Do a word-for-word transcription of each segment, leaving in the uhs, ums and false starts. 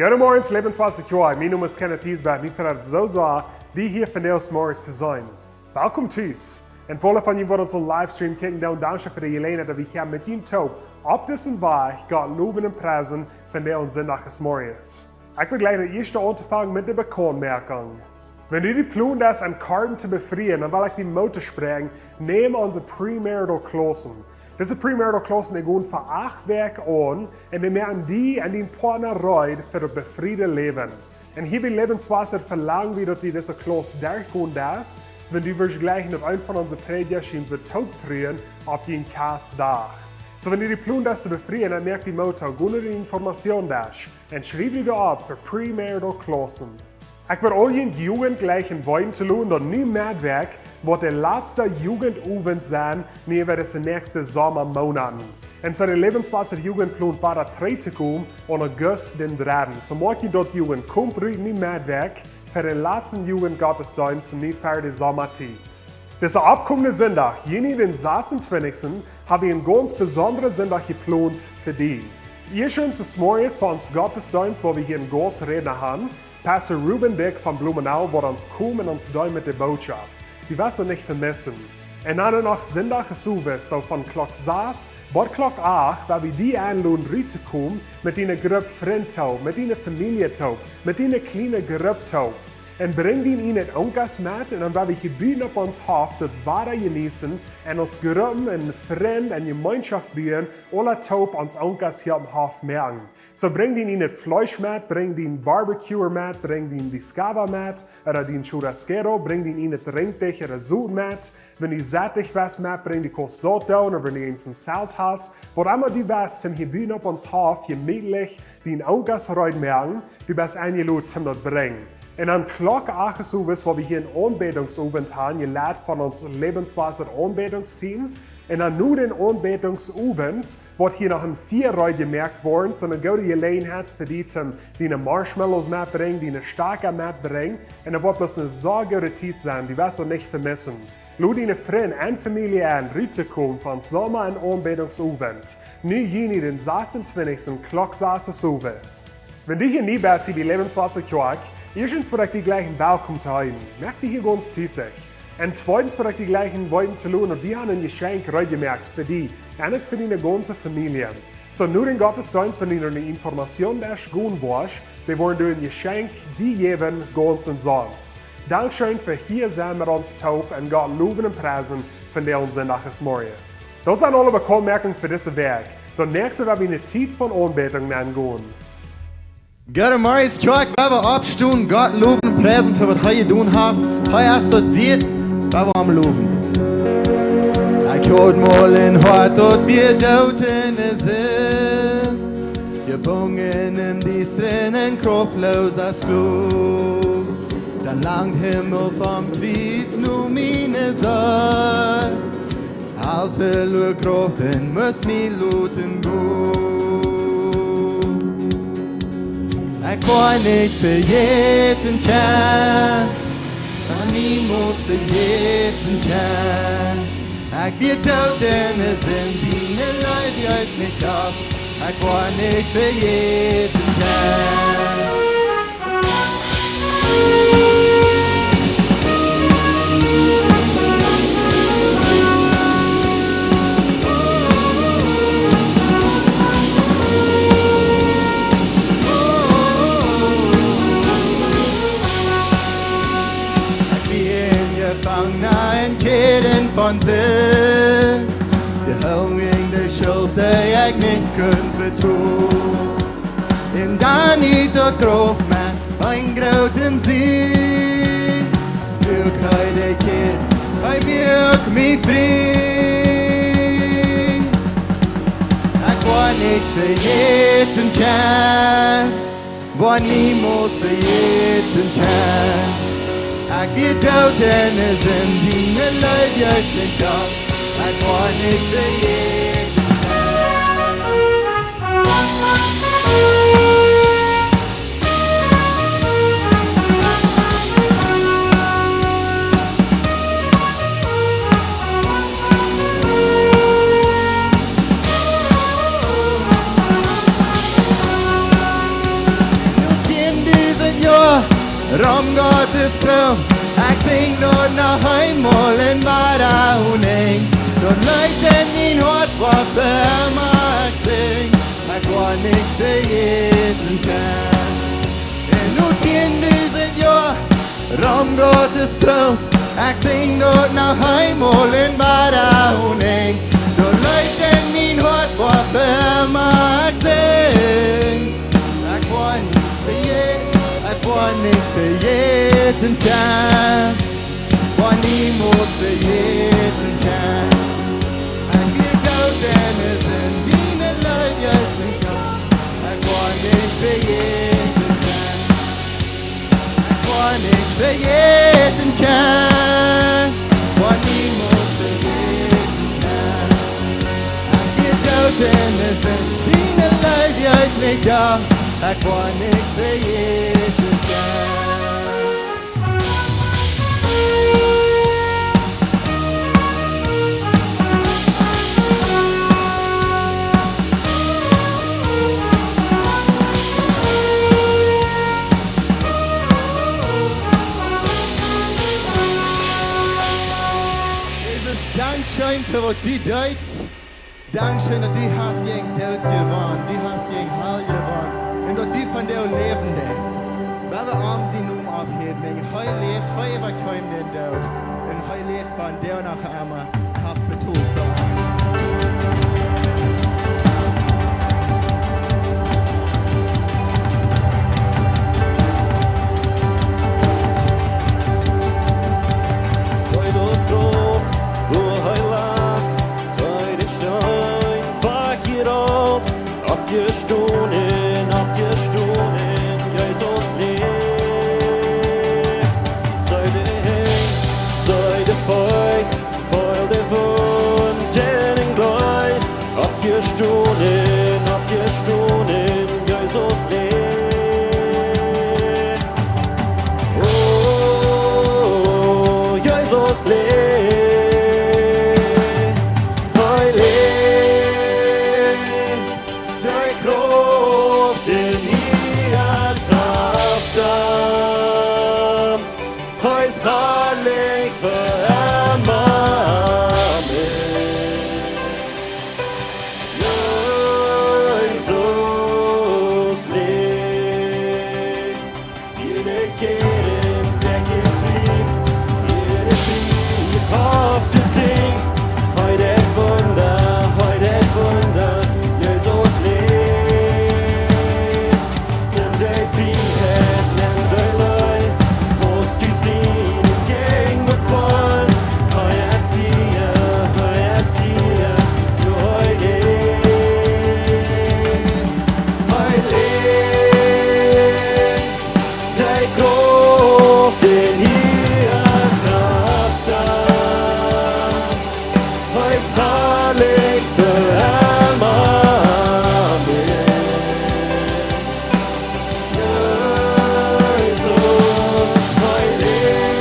Goodemorjes, Lebenswasser Kjoakj. Mien Nomen es Kenneth Diesbach. Mie freit daut soo sea, die hia vondoag zemorjes to seenen. Welkom tus. Un fa aule von junt waut onsen Livestream kjikjen doonen, dankscheen fa de Jeläajenheit daut wie kjennen met junt toop opp disen Wajch Gott lowen un priesen vondoag aun Sindach zemorjes. Ekj well jlikj daut ieeschte aunfangen met de Bekauntmoakjunk. Wan du die plaunst, een Kjarpa to befrieen, dan well ekj die Moot toospräakjen, nem onse premarital Klaussen. Dise premarital Klaussen, dee gonen fa acht Wäakj aun un dee moaken die un dien Partner reed fa daut befriede Läwen. Un hia bie Lebenswasser velangen wie, daut du dise Klauss derchgonen deist, wan du woascht jlikj daut eena von onse Prädjasch die woat tooptrakjen opp dien Kjastdach. Soo, wan du die plaunst to befrieen, dan moak die Moot, go no de Informationsdesk un schriew die opp fa premarital Klaussen. Ekj well aul june Jugentlichen weeten to loten, daut nu Moat woat de latste Jugentovent sennen, nu fa dise näakjste Sommamonaten. Un soo de Lebenswasser Jugent plant wada trigj to komen aun August dän dredden. Soo moak jie daut, Jugent, komt rut nu Moat fa dän latsten Jugendgottesdeenst nu ver de Sommatiet. Disen oppkommenden Sindach, Juni dän sasuntwintichsten, hab wie een gaunz besondren Sindach jeplont fa die. Ieeschtens zemorjes fa onsen Gottesdeenst, wua wie hia een Gausträdna haben, Pastor Ruben Dyck von Blumenau, woat ons komen un ons deenen met de Bootschoft. Du woascht daut nich vemissen. Un dan noch Sindach zemorjes, soo von Klock sas bat Klock acht, woa wie die enloden rut to komen met diene Grupp Frind toop, met diene Famielje toop, met diene kjliene Grupp toop. Un brinj die ieejne Aunkas met un dan woa wie hia buten opp ons Hoff daut Wada jeneeten un ons Gruppen un Frind un Jemeenschoft buen, aula toop ons Aunkas hia oppem Hoff moaken. Soo brinj die ieejnet Fleesch met, brinj die een Barbecue met, brinj die een Discover met, ooda die een Churrasquero, brinj die ieejnet Drinkjtuch ooda Sot met. Wan du Sätich west metbrinjen, du kaust daut doonen, ooda wan du eent een Zelt hast, waut emma du west, om hia buten opp ons Hoff jemietlich diene Aunkas reed moaken, du best enjelodt om daut brinjen. Un dan Klock acht zemorjes, woa wie hia een Aunbädungsowent haben, jeleit von ons Lebenswasser Aunbädungsteam. Un dan no dän Aunbädungsowent woat hia noch een Fia reed jemoakt woaren, soo eene goode Jeläajenheit fa die, om diene Marshmallows metbrinjen, diene Stakja metbrinjen. Un daut woat bloos eene sea goode Tiet sennen, du woascht daut nich vemissen. Lod diene Frind un Famielje en, rut to komen fa Somma- un Aunbädungsowent, nu Juni dän sasuntwintichsten, Klock sas zemorjes. Wan du hia nie best hia bie Lebenswasser Kjoakj, ieeschtens well ekj die jlikj welkom heeten. Moak die hia gaunz tus. Un tweedens well ekj die jlikj weeten to loten, daut wie haben een Jeschenkj reed jemoakt fa die un uk fa diene gaunze Famielje. Soo, no dän Gottesdeenst, wan du no de Informationsdesk gonen woascht, dee woaren die een Jeschenkj die jäwen, gaunz omsonst. Dankscheen fa hia sennen met ons toop un Gott lowen un priesen vondoag aun Sindach zemorjes. Daut sent aule Bekauntmoakjungen fa dise Wäakj. Daut näakjste woa wie enne Tiet von Aunbädunk aungonen. Goodemorjes Kjoakj, woa wie oppstonen, Gott lowen un priesen fa waut hee jedonen haft. Hee es daut wieet, woa wie am lowen. Ekj haud mol een Hoat, daut wia doot enne Sind, jebungen em Diestren, een kraftloosa Sklow. Dan langt Himmel vom Kjriez no miene Seel. Haud veloaren Krauft un must mie loten gonen. Ekj woa nich vejäten kjennen, woa niemols vejäten kjennen. Ekj wia doot enne Sind, diene Leew jeef mie nich auf. Ekj woa nich vejäten kjennen. Ekj wia een Jefangna en Kjäden von Sind. Jehoolen wäajen de Schult, dee ekj nich kunn betolen. Un dan ut daut Grauf met een grooten Sieg, druach hee de Kjäd, hee muak mie frie. Ekj woa nich vejäten kjennen, woa niemols vejäten kjennen. Ekj wia doot enne Sind, diene Leew jeef mie nich auf. Ekj woa nich vejäten kjennen. Rom Gottes Troon, ekj sinj daut noch eemol un wada unjen. Daut Leet en mien Hoat, waut fa emma ekj sinj, ekj woa nich vejäten kjennen. Un no tieen dusent Joa, rom Gottes Troon, ekj sinj daut noch eemol un wada unjen. Daut Leet en mien Hoat, waut fa emma ekj sinj, ekj woa nich vejäten, ekj woa nich vejäten kjennen. Woa niemols vejäten kjennen. Ekj wia doot enne Sind, diene Leew jeef mie opp. Ekj woa nich vejäten kjennen. Ekj woa nich vejäten kjennen. Woa niemols vejäten kjennen. Ekj wia doot enne Sind, diene Leew jeef mie opp. Ekj woa nich vejäten kjennen. Jesus, dankscheen fa waut du deetst. Dankscheen daut du hast jäajen Doot jewonnen, du hast jäajen Hal jewonnen un daut du vondoag läwen deist. Wie wellen am sienen Nomen opphäwen, wäajen hee läft, hee äwakjeem dän Doot un hee läft vondoag noch emma, haft betolt fa ons. Soo daut Graf, wua hee lach, see de Steen wajchjerollt, oppjestonen, oppjestonen, Jesus läft. See de Henj, see de Feet, feel de Wunden un Gleed, oppjestonen, oppjestonen, Jesus läft. Oh, Jesus läft. Hee läft. De Krauft en hia Krauft am. Hee es harlich fa emma. Amen. Jesus läft. Jieda Kjäden, dee jefriet, jieda Kjäd haft to sinjen. Hee deit Wunda, hee deit Wunda, Jesus läft. Nemm dee Frieheit, nemm dee Leew, waut du sienen Jäajenwoat. Hee es hia, hee es hia, jo, hee läft. Hee läft. De Krauft en hia Krauft am. Hee es harlich fa emma. Amen. Jesus, hee läft.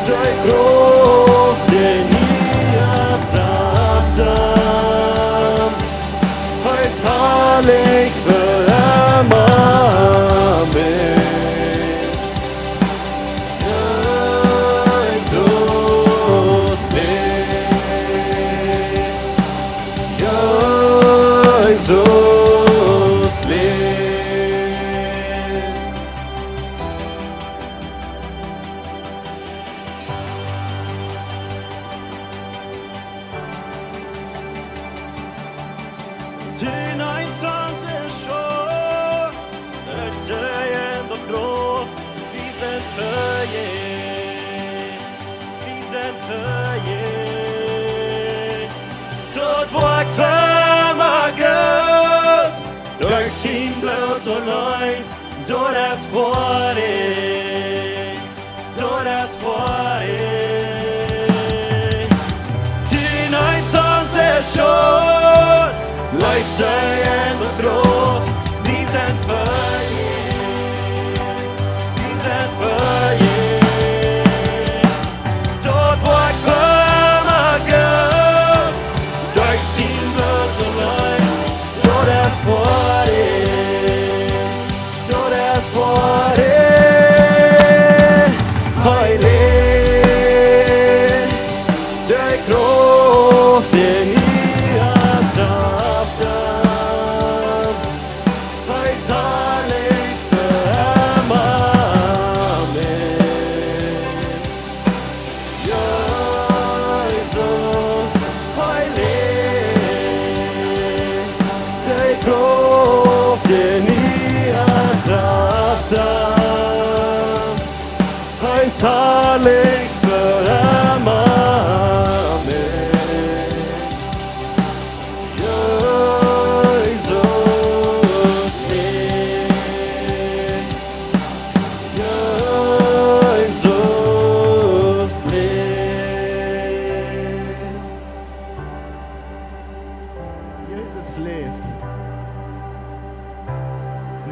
De Krauft en hia Krauft am. Hee es harlich fa emma. Amen. Jesus läft. Jesus läft. Dien Eent es schwoa, daut dee en daut Graf, wie sent fa die, wie sent fa die. Daut woat fa emma goot, derch sien Bloot auleen, daut es fa die. Daut es fa die. Dien Eent es schwoa, leeft hee en daut Graf, wie sent fa die, wie sent fa die. Daut woat fa emma goot, derch sien Bloot auleen, daut es fa die. Daut es fa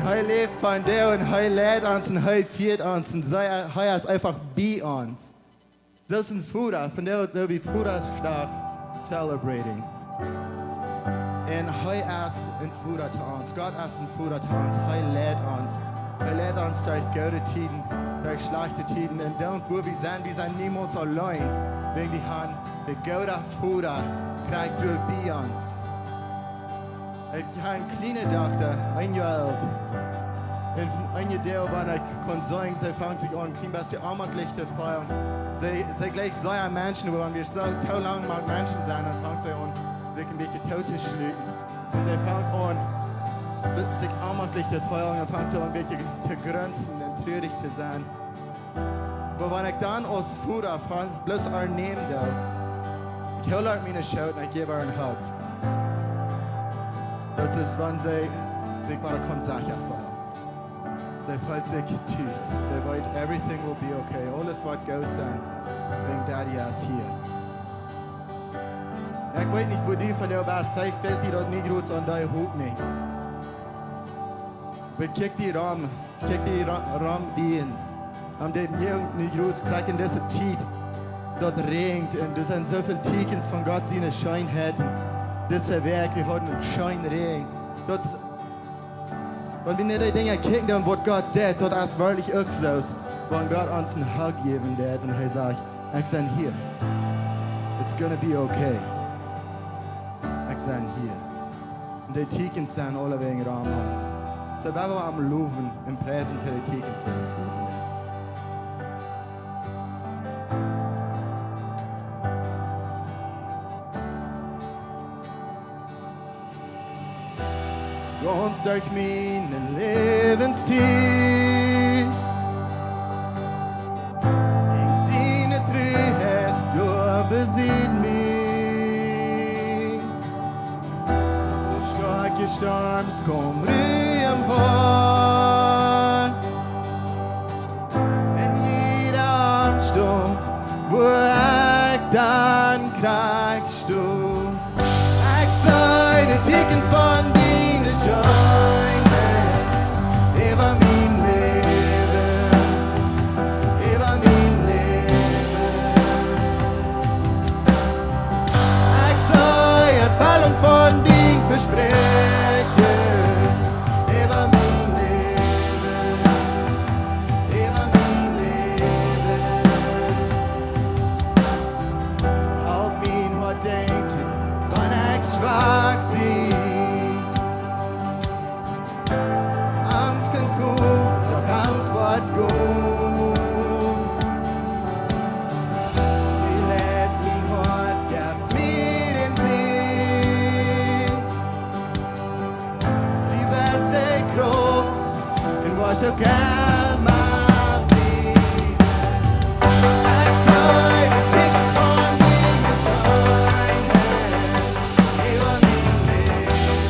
Hee läft vondoag un hee leit ons un hee fieet ons un see, hee es eefach bie ons. Daut es een Voda, vondoag doo wie Vodaschdach celebrating. Un hee es een Voda to ons. Gott es een Voda to ons. Hee leit ons. Hee leit ons derch goode Tieden, derch schlajchte Tieden. Un dan, wua wie sent, wie sent niemols auleen. Wan wie han dän gooden Voda krakjt doa bie ons. Ekj hab eene kjliene Dochta, een Joa oolt. Un een Joa, wan ekj kunn sajen, see fangt sikj aun, een kjlien bät onjemakjlich to feelen. See, see jleicht sea Menschen, oba wan wie soo too lang met Menschen sent, dan fangt see aun, sikj een bät too to schluten. Un see fangt aun, sikj onjemakjlich to feelen un fangt aun, een bät to grunzen un truarich to sennen. Oba wan ekj dan aus Voda fa-, bloos äa nämen doo, ekj hool äa miene Schoot un ekj jäw äa een Hug. Daut es, wan see sikj wada kunn secha feelen. See feelt sikj tus. See weet, everything will be okay. Aules woat goot sennen. Wan Daddy es hia. Ekj weet nich, woo dee vondoag es, veleicht fält die daut nich groot aun dee Hoop nich. Oba kjikj die rom, kjikj die ro-, rom die un aun dän Jugend nich groot krakjt en dise Tiet. Daut räajent un doa sent soo väl Tieekjens von Gott siene Scheenheit. Dise Wäakj, wie hauden een scheenen Räajen. Daut, wan wie no dee Dinja kjikjen, dan woat Gott daut, daut es werkjlich uk soo. Wan Gott ons een Hug jäwen deit un hee sajcht, "Ekj sie hia. It's gonna be okay. Ekj sie hia." Un dee Tieekjens sent aulawäajen rom ons. Soo, wie wellen am lowen un priesen fa dee Tieekjens, dee ons lowen. Gaunz derch miene Läwenstiet, diene Truheit doa bie mie. Stoakje Storms komen rua em Hoat. En jieda Omstaunt, wua ekj dan krakjt sto. Ekj see de Tieekjens von diene Scheenheit äwa mien Läwen, äwa mien Läwen. Ekj see Erfellunk von dien Vespräakjen äwa mien Läwen, äwa mien Läwen. Halp mie mol denkjen, wan ekj schwak sie. Angst kaun komen, doch Angst woat gonen. Du leitst mien Hoat, jefst mie dän Sieg. Du best de Krauft un woascht uk emma bliewen. Ekj see de Tieekjens von diene Scheenheit äwa mien Läwen,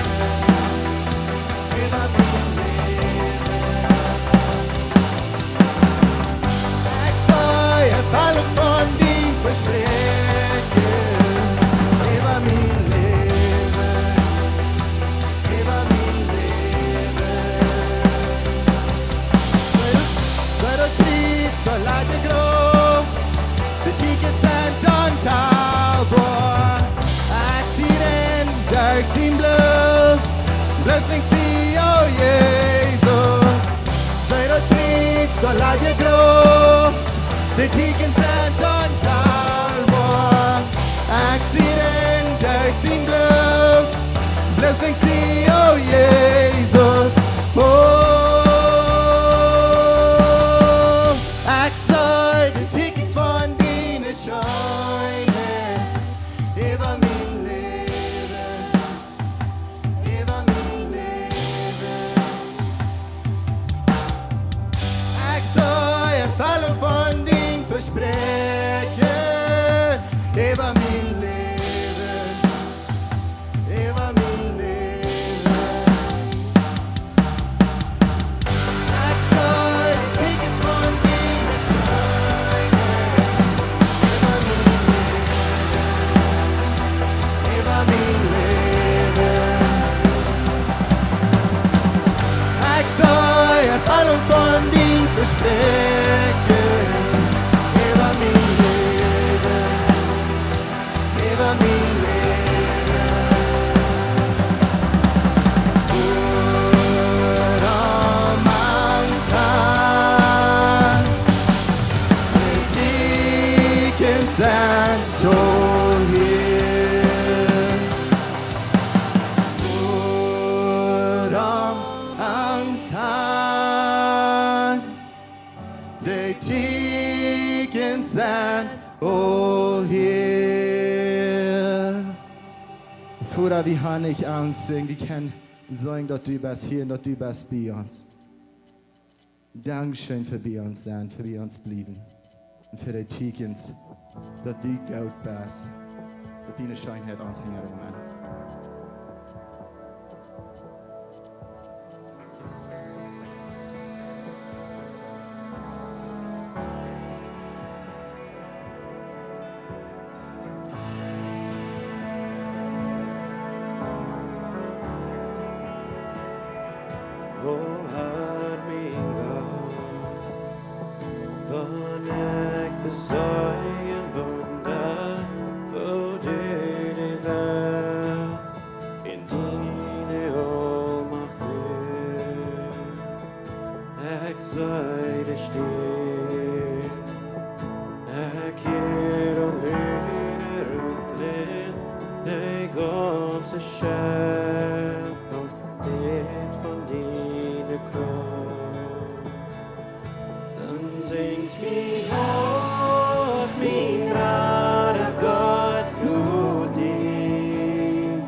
äwa mien Läwen. Ekj see Erfellunk von dien Vespräakjen äwa mien Läwen, äwa mien Läwen. See daut, see daut Kjriez, daut lat de Groof. De Tieekjens sent ontalboa. Ekj sie rein derch sien Bloot. Bloos wäajen die, o Jesus. See daut Kjriez, daut lat de Groof. De Tieekjens sent ontalboa. Ekj sie rein derch sien Bloot. Bloos wäajen die, o Jesus. O, ekj see de Tieekjens von diene Scheenheit äwa mien Läwen, äwa mien Läwen. Ekj see Erfellunk von dien Vespräakjen Ooda wie haben nich Angst, wäajen wie kjennen sajen, daut du best hia un daut du best bie ons. Dankscheen fa bie ons sennen, fa bie ons bliewen. Un fa de Tieekjens, daut du goot best, daut diene Scheenheit ons hinja ons es. O Herr, mien Gott, wan ekj beseenen, woo du de Welt en diene Aulmacht hältst. Ekj see de Städ, ekj hia aum Himmel, de gaunze Schepunk bieet von diene Krauft. Dan sinjt mien Hoat, mien Rada Gott, no die.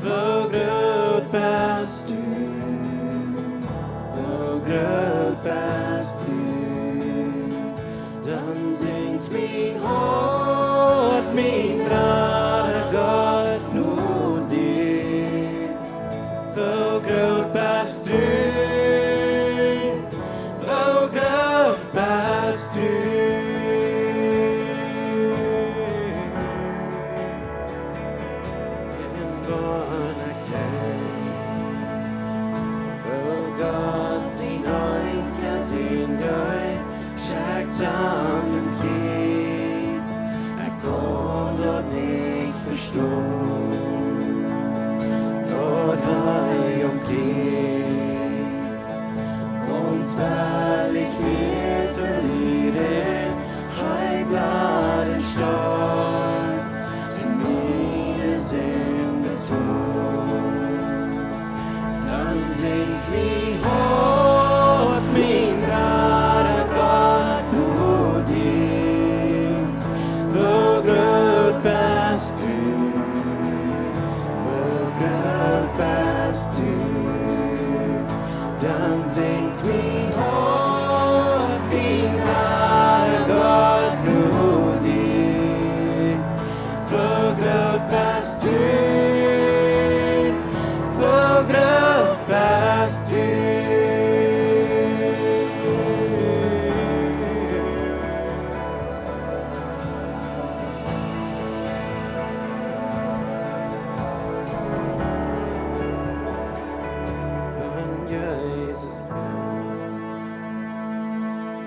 Woo groot best du, woo groot best du. Dan sinjt mien Hoat, mien Rada Gott, no die. Woo groot best du, woo groot best du. En wan ekj denkj, woo Gott sien eensja Sän deed, schekjt am dän Kjriets, ekj kaun daut nich vestonen, daut hee aum Kjriets ons wellich mea to lieden, hee bleef un storf, de miene Sind betonen. Dan sinjt mien Hoat, mien Rada Gott, no die. Woo groot best du, woo groot best du. Dan sinjt mien Hoat, mien Rada Gott, no die. Woo groot best du, woo groot best du. Wan Jesus kjemt,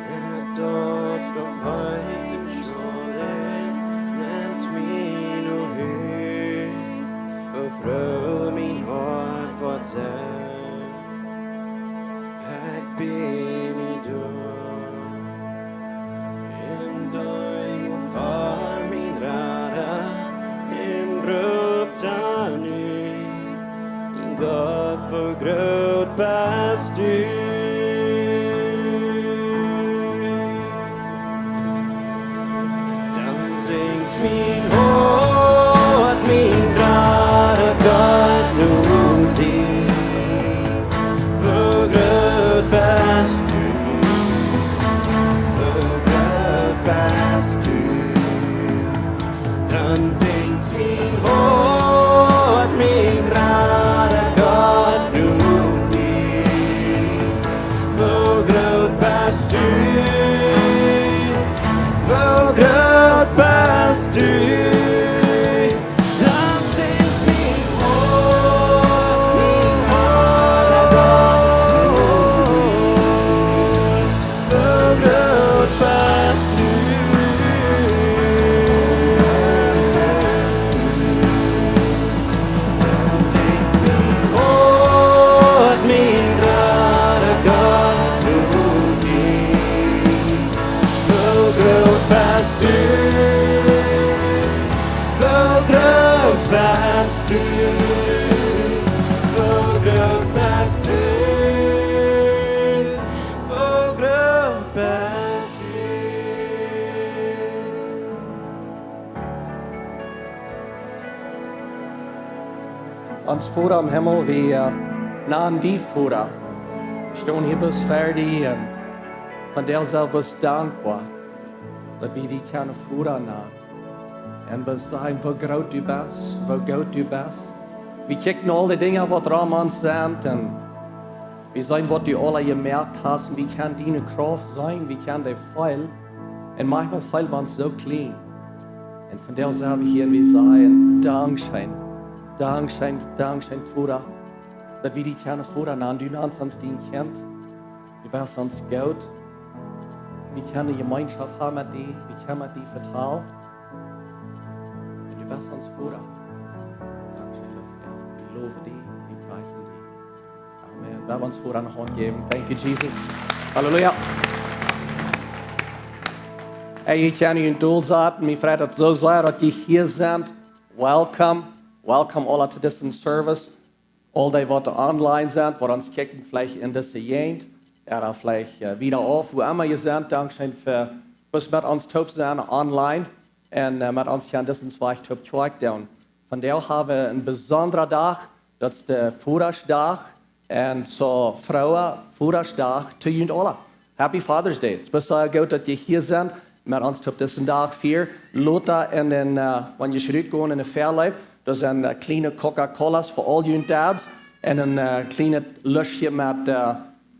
nat daut opp eenen Stolen, nat mie no Hus, woo froo mien Hoat woat sennen. Ekj bie mie doa. En denkj aun mien Rada, en roop dan ut: Gott, woo groot best du. Dan sinjt mien Hoat, mien Rada Gott, no die. Woo groot best du, woo groot best du. Dan sinjt mien Hoat, mien Rada Gott, no die. Ons Voda em Himmel, wie, äh, nanen die Voda. Wie stonen hia bloos ver die un von die selfst dankboa, daut wie die kjennen Voda nanen. Un wie sajen, woo groot du best, woo goot du best. Wie kjikjen aul de Dinja, waut rom ons sent, un wie seenen, waut du aula jemoakt hast, un wie kjennen diene Krauft seenen, wie kjennen dee feelen. Un maunchmol feelen wie ons soo kjlien. Un vondoag sent wie hia un wie sajen, dankscheen, dankscheen, dankscheen, Voda, daut wie die kjennen Voda nanen. Du nanst ons dien Kjint. Du best ons goot. Wie kjennen Jemeenschoft haben met die. Wie kjennen met die vetalen. Un du best ons Voda. Dankscheen doafäa. Wie lowen die, wie priesen die. Amen. Lot ons Voda ne Haunt jäwen. Thank you, Jesus. Halleluja. Hey, ekj kaun junt aul sajen, mie freit daut soo sea, daut jie hia sent. Welcome. Welcome aula to this service. Aul dee, waut online sent, waut ons kjikjen, veleicht en dise Jäajent, ooda veleicht, äh, wieda auf, wua emma jie sent. Dankscheen fa, bloos met ons toop sennen online un, äh, met ons hia en disen Wajch toop Kjoakj doonen. Vondoag hab wie een besondren Dach, daut es de Vodaschdach. Un soo, Froa Vodaschdach to junt aula. Happy Father's Day. Et es sea goot, daut jie hia sent, met ons toop disen Dach fieren. Lota en dän, äh, wan jie rutgonen en de Fairlife, doa sent, äh, kjliene Coca-Colas fa aul june Dads un een, äh, kjlienet Lüschtje met, äh,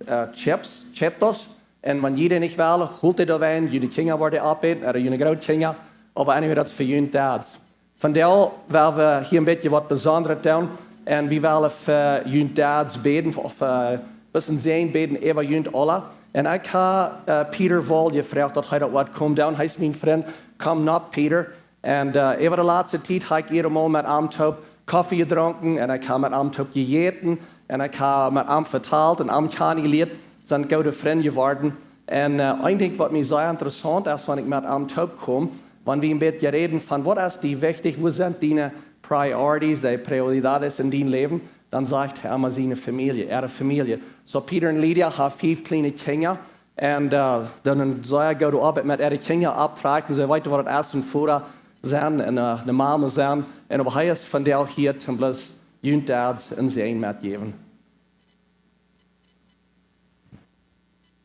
äh, Chips, Cheetos. Un wan jie dee nich wellen, holt dee doa wan, june Kjinja woaren dee oppbrinjen, ooda june Grootkjinja. Oba anyway, daut es fa june Dads. Vondoag well wie hia een bät waut Besondret doonen. Un wie wellen fa june Dads bäden, fa, fa, bloos een Säajen bäden äwa junt aula. Un ekj hab, äh, Peter Wall jefroacht, daut hee daut woat komen doonen. Hee es mien Frint. Komm nopp, Peter. Un, äh, äwa de latste Tiet hab ekj hia mol met am toop Koffe jedrunken. Un ekj hab met am toop jejäten. Un ekj hab met am vetalt un am kjanen jelieet. Sent goode Frind jeworden. Un, äh, een Dinkj, waut mie sea interessaunt es, wan ekj met am toop kom, wan wie een bät räden von, waut es die wichtich, wua sent diene priorities, de prioridades en dien Läwen, dan sajcht hee emma siene Famielje, äare Famielje. Soo, Peter un Lydia haben fief kjliene Kjinja. Un, äh, doonen sea goode Oabeit met äare Kjinja opptrakjen. See weeten, waut et es, een Voda sennen un, äh, ne Mame sennen. Un oba hee es vondoag hia, om bloos junt Dads een Säajen met to jäwen.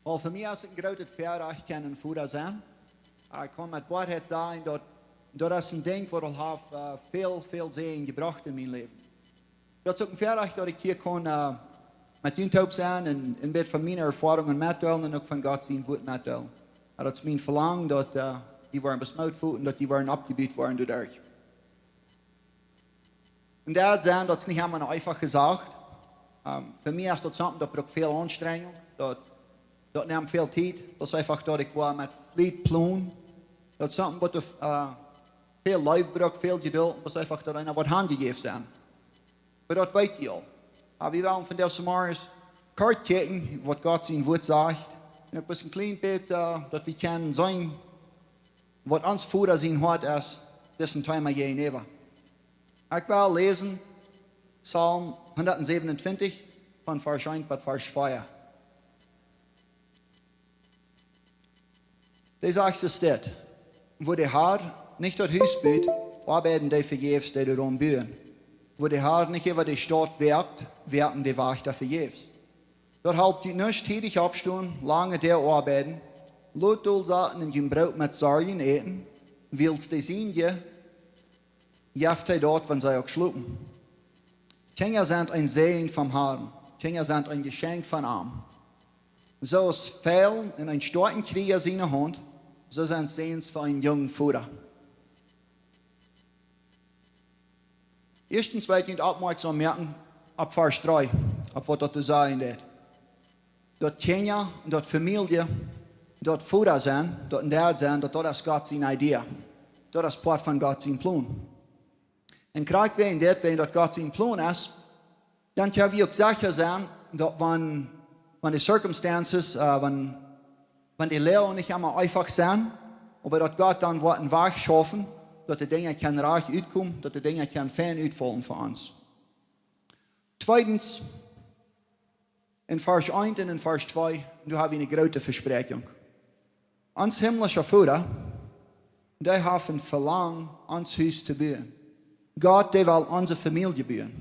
Well, fa mie es et een grootet Väarajcht, een Voda sennen. Ekj kaun met Woarheit sajen, daut, daut es een Dinkj, waut aul haft, äh, väl, väl Säajen jebrocht en mien Läwen. Daut es uk een Väarajcht, daut ekj hia kaun, äh, met junt toop sennen un, un een bät von miene Erfoarungen metdeelen un uk von Gott sien Wuat metdeelen. Oba daut es mien Velangen, daut, äh, jie woaren besmoot woaren un daut jie woaren oppjebut woaren doaderch. Un daut sennen, daut es nich emma eefach jesajcht. Ähm, fa mie es daut something, daut brukt väl Aunstrenjunk, daut, daut nemt väl Tiet. Daut es eefach, daut ekj woa met Fliet plonen. Daut es something, waut, äh, väl Leew brukt, väl Jedult. Daut es eefach, daut eena woat hanjejäft sennen. Oba daut weet jie aul. Oba wie wellen vondoag zemorjes kort kjikjen, waut Gott sien Wuat sajcht. Un uk bloos een kjlien bät, äh, daut wie kjennen seenen, waut ons Voda sien Hoat es, dit Thema jäajenäwa. Ekj well läsen Psalm hundatsäwenuntwintich von Varsch eent bat Varsch vea. Dee sajcht soo dit: Wua de Har nich daut Hus but, oabeiden dee vejäfs, dee doaraun buen. Wua de Har nich äwa de Staut woakt, woaken de Wajchta vejäfs. Daut halpt die nuscht, tiedich oppstonen, lange derch oabeiden, Lot dol sitten un jun Broot met Sorjen äten, wiels de Sienje jeft hee daut, wan see uk schlopen. Kjinja sent een Säajen vom Harn, Kjinja sent een Jeschenkj von am. Soo aus Fälen en een stoakjen Kjrieja siene Haunt, soo sent Säajens fa een jungen Voda. Ieeschtens well ekj junt oppmoakjsom moaken opp Varsch dree, opp waut daut to sajen deit. Daut Kjinja, daut Famielje, daut Voda sennen, daut een Dad sennen, daut, daut es Gott sien Idee. Daut es Poat von Gott sien Plon. Un krakjt wäajen dit, wäajen daut Gott sien Plon es, dan kjenn wie uk secha sennen, daut wan, wan de circumstances, äh, wan, wan de Loag nich emma eefach sent, oba daut Gott dan woat een Wajch schaufen, daut de Dinja kjennen rajcht utkomen, daut de Dinja kjennen fein utfaulen fa ons. Tweedens, en Varsch eent un en Varsch twee, doa hab wie eene groote Vespräakjunk. Ons himlischa Voda, dee haft een Velangen, ons Hus to buen. Gott, dee well onse Famielje buen.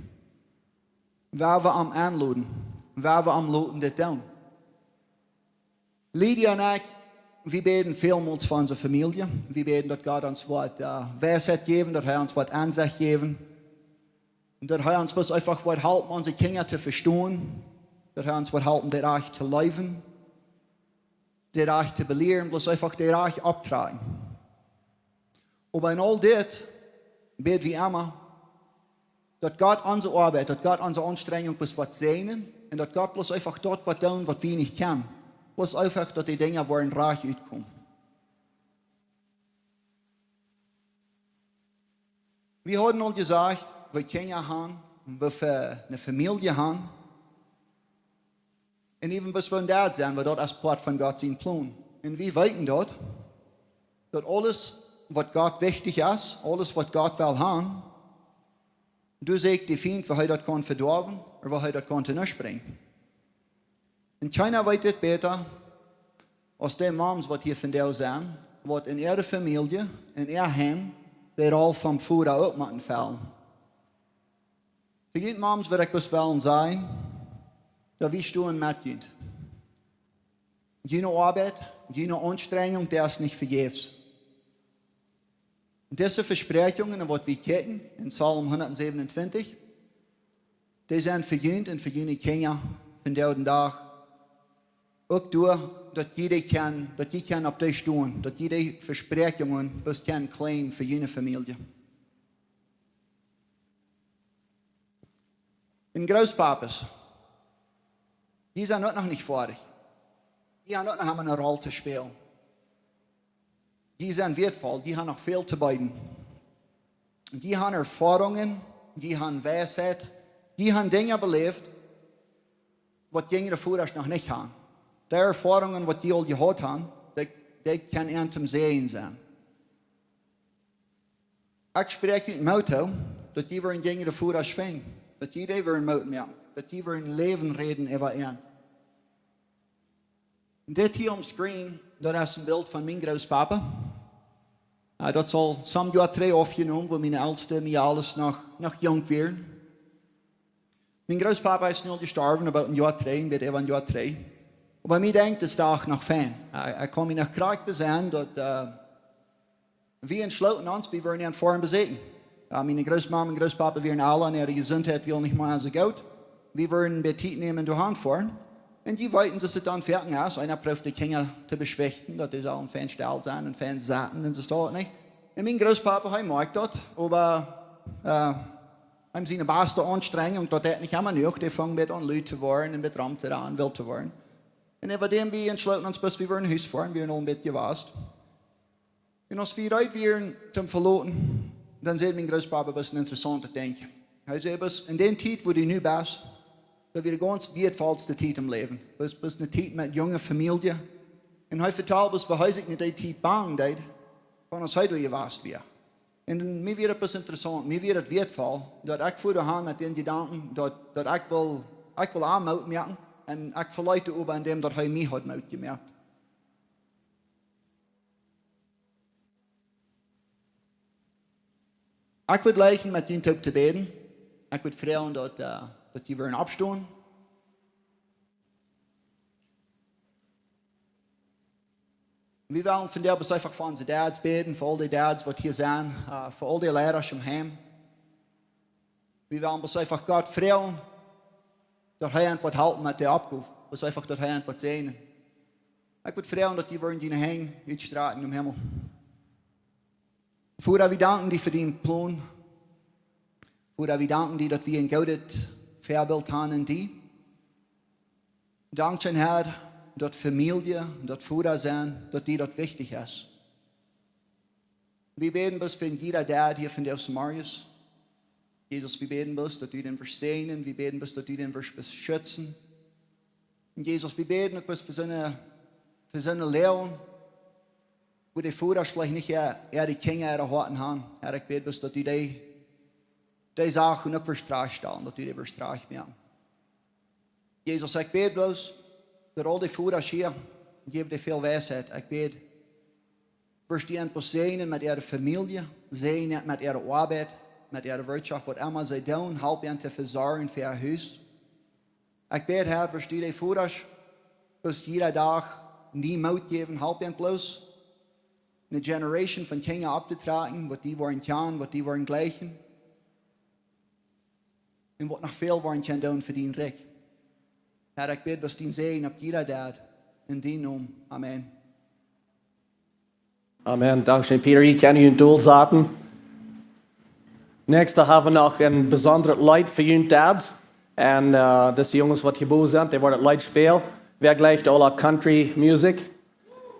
Woa wie am enloden, woa wie am loten dit doonen. Lydia un ekj, wie bäden välmols fa onse Famielje. Wie bäden, daut Gott ons woat äh, Weisheit jäwen, daut hee ons woat Ensecht jäwen. Un daut hee ons bloos eefach woat halpen, onse Kjinja to vestonen. Daut hee ons woat halpen, dee rajcht to leewen, dee rajcht to belieren, bloos eefach dee rajcht opptrakjen. Oba en aul dit bäd wie emma, daut Gott onse Oabeit, daut Gott onse Aunstrenjunk bloos woat säajnen un daut Gott bloos eefach daut woat doonen, waut wie nich kjennen. Bloos eefach, daut dee Dinja woaren rajcht utkomen. Wie hauden aul jesajcht, woo Kjinja han, woo fa eene Famielje han. Un äwen bloos woo daut sent, woo daut aus Poat von Gott sien Plon. Un wie weeten daut, daut aules, waut Gott wichtich es, aules, waut Gott well han, doa sitt de Fient, woo hee daut kaun vedoawen, ooda woo hee daut kaun to nuscht brinjen. Un kjeena weet dit bäta aus dee Moms, waut hia vondoag sent, waut en äare Famielje, en äa Heim, de Roll vom Voda uk motten fellen. Fa junt Moms wudd ekj bloos wellen sajen, daut wie stonen met junt. June Oabeit, june Aunstrenjunk, dee es nich vejäfs. Dise Vespräakjungen, waut wie kjikjen en Psalm hundatsäwenuntwintich, dee sent fa junt un fa june Kjinja vondoag dän Dach uk doa, daut jie dee kjennen, daut jie kjennen opp dee stonen, daut jie dee Vespräakjungen bloos kjennen claimen fa june Famielje. Un Grootpapasch, dee sent uk noch nich foadich. Dee han uk noch emma eene Roll to spälen. Dee sent wieetvoll, dee han noch väl to beeden. Dee han Erfoarungen, dee han Weisheit, dee han Dinja beläft, waut jinjre Vodasch noch nich han. Dee Erfoarungen, waut dee aul jehaut han, dee, dee kjennen an toom Säajen sennen. Ekj spräakj junt Moot too, daut jie wudden jinjre Vodasch finjen, daut jie dee wudden Moot moaken, daut jie wudden Läwen räden äwa an. Dit hia oppem Screen, daut es een Bilt von mien Grootpapa. Äh, daut es aul some Joa trigj oppjenomen, woo miene Eltste, mie aules noch, noch junk wieren. Mien Grootpapa es nu aul jestorwen, about een Joa trigj, een bät äwa een Joa trigj. Oba mie denkjt dis Dach noch fein. Äh, ekj kaun mie noch krakjt besennen, daut, äh, wie entschlooten ons, wie wudden an foaren beseakjen. Äh, miene Grootmama un Grootpapa wieren aule, un äare Jesuntheit wia nich mea soo goot. Wie wudden een bät Tiet nämen un doahan foaren. Un jie weeten, soo aus et dan foaken es, eena prooft de Kjinja to beschwichten, daut dee sellen fein stell sennen un fein sitten un soo waut, nich? Un mien Grootpapa, hee moakjt daut, oba, äh, am siene baste Aunstrenjunk, daut deit nich emma jenuach, dee funk een bät aun lud to woaren un een bät rom to rannen, wilt to woaren. Un äwa däm wie entschlooten ons, bloos wie wudden no Hus foaren, wie wieren aul een bät jewast. Un aus wie reed wieren toom veloten, dan säd mien Grootpapa bloos een interessauntet Dinkj. Hee säd bloos, en dee Tiet, wua du nu best, daut wia de gaunz wieetvollste Tiet em Läwen. Bloos, bloos eene Tiet met junge Famielje. Un hee vetald bloos, woo hee sikj en dee Tiet bang deed, von aus hee doa jewast wia. Un mie wia daut bloos interessaunt, mie wia daut wieetvoll, daut ekj foa doahan met dän Jedanken, daut, daut ekj well, ekj well am Moot moaken, un ekj veleet doaropp en däm, daut hee mie haud Moot jemoakt. Ekj wudd jleichen met junt toop to bäden. Ekj wudd froagen daut, äh, daut jie wudden oppstonen. Wie wellen vondoag bloos eefach fa onse Dads bäden, fa aul dee Dads, waut hia sent, äh, fa aul dee Leida em Heim. Wie wellen bloos eefach Gott froagen, daut hee an woat halpen met dee Oppgow. Bloos eefach, daut hee an woat säajnen. Ekj wudd froagen, daut jie wudden june Henj utstrakjen nom Himmel. Voda, wie danken die fa dän Plon. Voda, wie danken die, daut wie een goodet Väabilt han en die. Dankscheen, Herr, daut Famielje, daut Voda sennen, daut die daut wichtich es. Wie bäden bloos fa jieda Dad hia vondoag zemorjes. Jesus, wie bäden bloos, daut du dän wurscht säajnen. Wie bäden bloos, daut du dän wurscht beschützen. Un Jesus, wie bäden uk bloos fa soone, fa soone Läajen, wua de Vodasch veleicht nich äa, äa de Kjinja äare Hoaten han. Herr, ekj bäd bloos, daut du dee, dee Sachen uk wurscht trajchtstalen, daut du dee wurscht trajchtmoaken. Jesus, ekj bäd bloos, daut aul dee Vodasch hia, jeff dee väl Weisheit. Ekj bäd, wurscht du an bloos säajnen met äare Famielje, säajnen met äare Oabeit. met äare Wirtschaft, waut emma see doonen, halp an to vesorjen fa äa Hus. Ekj bäd, Herr, wurscht du de Vodasch bloos jieda Dach nie Moot jäwen, halp an bloos eene Generation von Kjinja opptotrakjen, waut die woaren kjanen, waut die woaren jleichen. Un waut noch väl woaren kjennen doonen fa dien Rikj. Herr, ekj bäd bloos dien Säajen opp jieda Dad. En dien Nomen. Amen. Amen. Dankscheen, Peter. Jie kjennen junt dol saten. Näakjste hab wie noch een besondret Leet fa junt Dads. Un, äh, daut de Junges waut hia bowen sent, dee woaren daut Leet spälen. Wäa jleicht aula Country Music?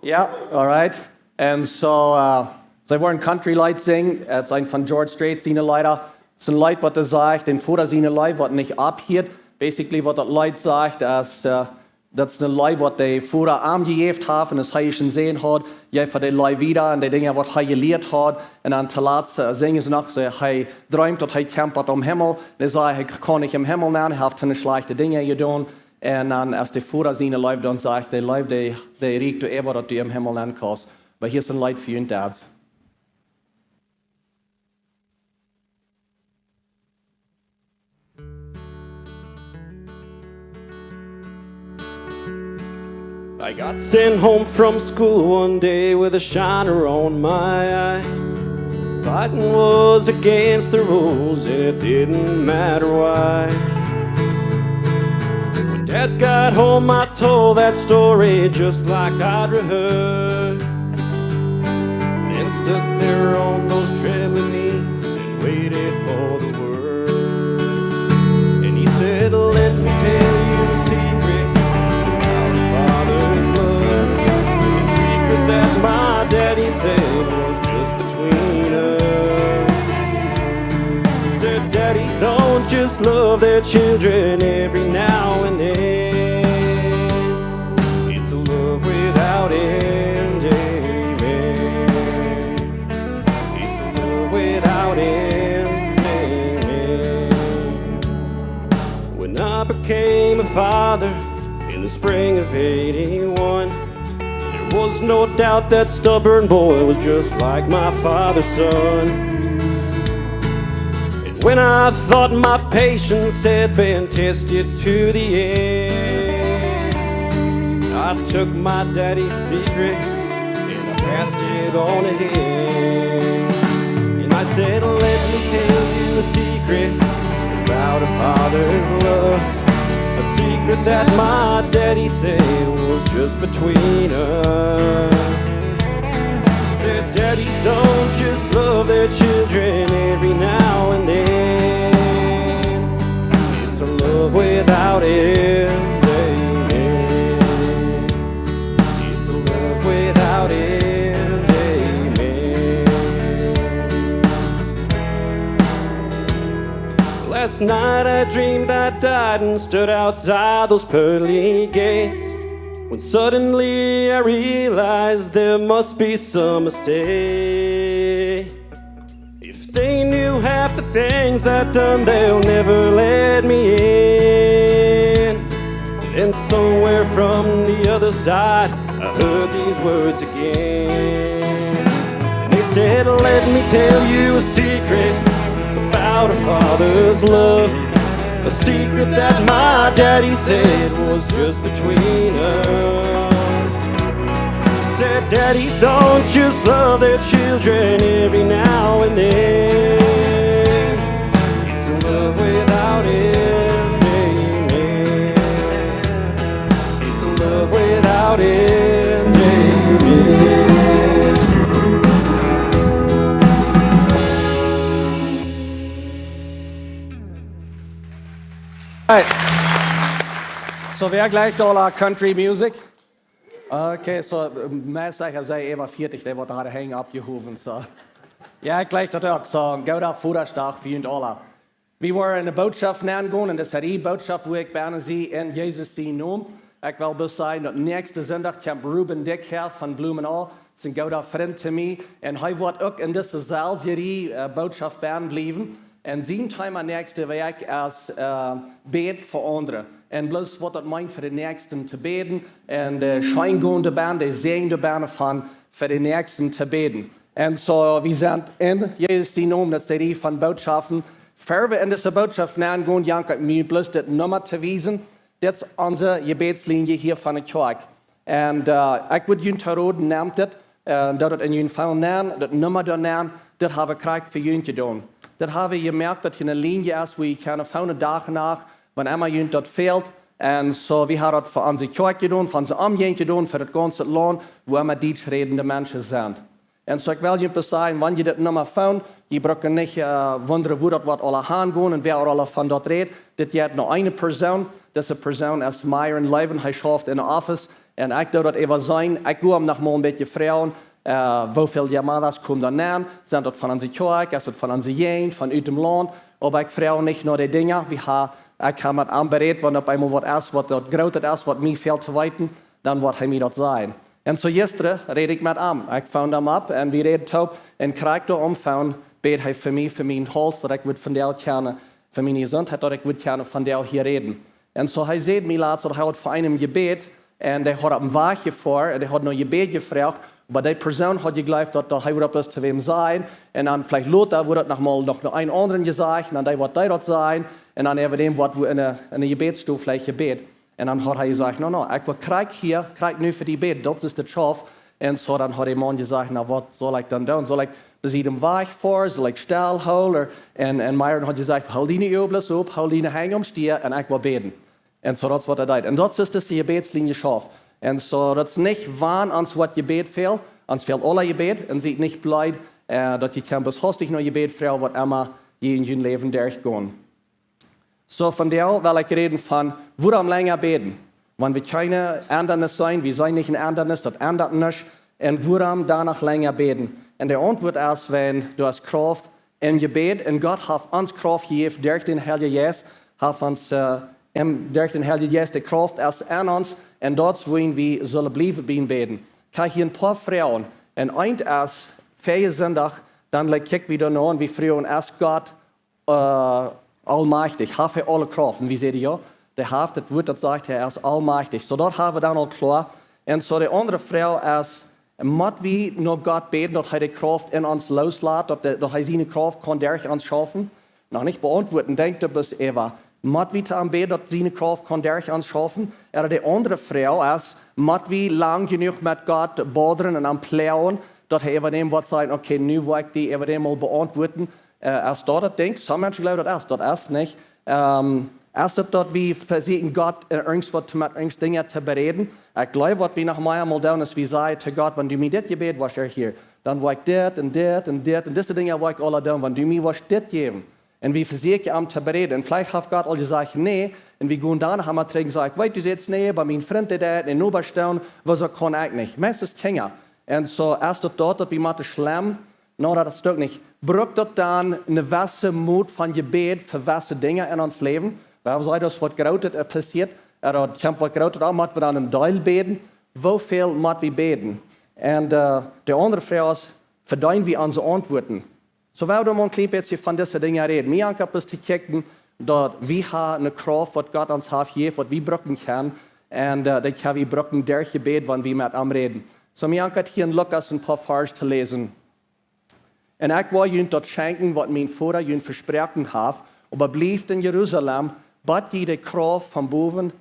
Jo, alright. Un soo, äh, see woaren Country Leet sinjen. Daut es eent von George Strait siene Leeda. Daut es een Leet waut hee sajcht, dän Voda siene Leew waut nich oppheat. Basically waut daut Leet sajcht es, äh, daut es eene Leew waut de Voda am jejäft haft un aus hee een Sän haud, jeef hee de Leew wieda un de Dinja waut hee jelieet haud. Un dan toolatst, äh, sinjen see noch, see, hee dreemt daut hee kjemt em Himmel. Dee sajcht, hee kaun nich em Himmel nenn, hee haft kjeene schlajchte Dinja jedonen. Un dan aus de Voda siene Leew, dan sajcht de Leew, dee, dee rieekjt doa äwa daut du em Himmel nenn kaust. Oba hia es een Leet fa junt Dads. I got sent home from school one day with a shiner on my eye. Fighting was against the rules, it didn't matter why. When Dad got home, I told that story just like I'd rehearsed. Then stood there on those trembling knees and waited for the word. And he said, "Let me tell you a secret about a father's love. A secret that my daddy said was just between us." Said, "Daddies don't just love their children every now and then. It's a love without end, amen. It's a love without end, amen." When I became a father in the spring of eighty-one, there was no doubt that stubborn boy was just like my father's son. And when I thought my patience had been tested to the end, I took my daddy's secret and I passed it on ahead. And I said, "Let me tell you a secret about a father's love. A secret that my daddy said was just between us." Said, "Daddies don't just love their children every now and then. It's a love without end, amen. It's a love without end, amen." Last night I dreamed I died and stood outside those pearly gates, when suddenly I realized there must be some mistake. If they knew half the things I've done, they'll never let me in. Then somewhere from the other side, I heard these words again. And they said, "Let me tell you a secret about a father's love. A secret that my daddy said was just between us." Said, "Daddies don't just love their children every now and then. It's a love without end, amen. It's a love without end, amen." Hey. Soo, wäa jleicht aula Country Music? Okay, soo, meist secha sent äwa vieetich, dee waut hauden de Henj oppjehowen, soo. Jo, ekj jleich daut uk, soo, gooden Vodaschdach fa junt aula. Wie woaren enne Bootschoft nengonen, un daut es dee Bootschoft, wua ekj bennen sie, en Jesus sienen Nomen. Ekj well bloos sajen, daut näakjsten Sindach kjemt Ruben Dick häa von Blumenau, es een gooda Frint to mie, un hee woat uk en dise selwje Rieej, äh, Bootschoft bennen bliewen. Un sien Thema näakjste Wäakj es, äh, Bäd fa aundre. Un bloos waut daut meent fa de Näakjsten to bäden. Un de Scheengonen doabennen, de Säajen doabennen von fa de Näakjsten to bäden. Un soo, wie sent en Jesus sien Nomen, daut es de Rieej von Bootschoften. Ea wie en dise Bootschoft nengonen, jank ekj mie bloos dit Numma to wiesen. Dit es onse Jebädslienje hia von de Kjoakj. Un ekj wudd junt to roden, nemt dit, un daut et en jun Phone nenn, daut Numma doa nenn, dit hab wie krakjt fa junt jedonen. Dit hab wie jemoakt, daut hia eene Lienje es, wua jie kjennen fonen Dach un Nacht, wan emma junt daut fält. Un soo, wie haben daut fa onse Kjoakj jedonen, fa onse Omjäajent jedonen, fa daut gaunze Launt, wua emma dietschrädende Menschen sent. Un soo, ekj well junt bloos sajen, wan jie dit Numma fonen, jie brucken nich wundren, wua daut woat aula hangonen un wäa aula von daut rät. Dit jeit no eene Persoon. Dise Persoon es Myron Loewen, hee schauft en de Office. Un ekj doo daut äwa sennen, ekj go am noch mol een bät froagen, woo väl llamadas komen doa nenn, sent daut von onse Kjoakj, es daut von onse Jäajent, von ut dem Launt. Oba ekj froag nich no de Dinja, wie ha, ekj hab met am berät, wan opp eemol waut es, waut daut grootet es, waut mie fält to weeten, dan woat hee mie daut sajen. Un soo jistren räd ekj met am. Ekj phoned am opp un wie räden toop. Un krakjt doa aum Phone bäd hee fa mie, fa mienen Hauls, daut ekj wudd vondoag kjennen, fa miene Jesuntheit, daut ekj wudd kjennen vondoag hia räden. Un soo hee säd mie latst, daut hee haud fa eenem jebät un dee haud opp dän Wajch jefoaren un dee haud no Jebäd jefroacht, oba dee Persoon haud jejleeft, daut, daut hee wudd daut bloos to wäm sajen. Un dan veleicht lota wudd daut noch mol noch no eenen aundren jesajcht un dan dee, waut dee daut sajen. Un dan äwa däm woat wua en de, en de Jebädsstow veleicht jebät. Un dan haud hee jesajcht: "No, no, ekj well krakjt hia, krakjt nu fa die bäden, daut es de Schauft." Un soo, dan haud de Maun jesajcht: "Na, waut saul ekj dan doonen? Saul ekj bie am wajchfoaren? Saul ekj stell hoolen?" Un, un Myron haud jesajcht: "Hool diene Uagen bloos op, hool diene Henj aum Stia un ekj well bäden." Un soo, daut es, waut hee deed. Un daut es dise Jebädslienje schauft. Un soo, daut es nich, wan ons woat jebät fält, ons fält aula Jebäd, un siet nich bleed, daut jie kjennen bloos hastich no Jebäd froagen, waut emma jie en jun Läwen derchgonen. Soo, vondoag well ekj räden von, wuarom lenja bäden? Wan wie kjeene Endanis seenen, wie seenen nich een Endanis, daut endat nuscht. Un wuarom dan noch lenja bäden? Un de Auntwuat es, wan doa es Krauft em Jebäd. Un Gott haft ons Krauft jejäft derch dän Heiljen Jeist, haft ons, em, derch dän Heiljen Jeist, de Krauft es en ons. Un daut es wuarom wie sellen bliewen bie am bäden. Ekj hab hia een poa Froagen. Un eent es, väajen Sindach, dan, like, kjikj wie doano un wie fruagen, es Gott aulmajchtich? Haft hee aule Krauft? Un wie säden: "Jo, dee haft, daut Wuat, daut sajcht, hee es aulmajchtich." Soo, daut hab wie dan aul kloa. Un soo, de aundre Froag es: Mott wie no Gott bäden, daut hee de Krauft en ons loslat, daut de, daut hee siene Krauft kaun derch ons schaufen? Noch nich beauntwuat, denkj doa bloos äwa. Mott wie to am bäden, daut siene Krauft kaun derch ons schaufen? Ooda de aundre Froag es: Mott wie lang jenuach met Gott bodren un am ploagen, daut hee äwa däm woat sajen: "Okay, nu woa ekj die äwa däm mol beauntwuaden"? Es daut daut Dinkj? Some Menschen jleewen, daut es, daut es nich. Es daut, daut wie vesieekjen, Gott irjentwaut to, met irjent Dinja to beräden? Ekj jleew, waut wie noch mea mol doonen, es, wie sajen to Gott: "Wan du mie dit Jebäd wurscht erhieren, dan woa ekj dit un dit un dit un dise Dinja woa ekj aula doonen, wan du mie wurscht dit jäwen." Un wie vesieekjen am to beräden. Un veleicht haft Gott aul jesajcht: "Nä." Un wie gonen dan emma trigj un sajen: "Ekj weet, du sätst nä, oba mien Frint deed daut, un Nobasch deed daut, wuarom kaun ekj nich?" Meistens Kjinja. Un soo, es daut daut, daut wie motten schlemmen? No, daut es daut uk nich. Brukt daut dan eene jewesse Mot von Jebäd fa jewesse Dinja en ons Läwen? Wan wie seenen, daut waut Grootet passieet, ooda daut kjemt waut Grootet aun, mott wie dan een Deel bäden? Woo väl mott wie bäden? Un de aundre Froag es: Vedeenen wie onse Auntwuaten? Soo, wie wellen mol een kjlien bät von dise Dinja räden. Mie jankat bloos to kjikjen, daut wie haben eene Krauft, waut Gott ons haft jejäft, waut wie brucken kjennen. Un dee kjenn wie brucken derch Jebäd, wan wie met am räden. Soo, mie jankat hia en Lukas een poa Varsch to läsen. "Un ekj woa junt daut schenkjen, waut mien Voda junt vesproaken haft, oba blieft en Jerusalem, bat jie de Krauft von bowen,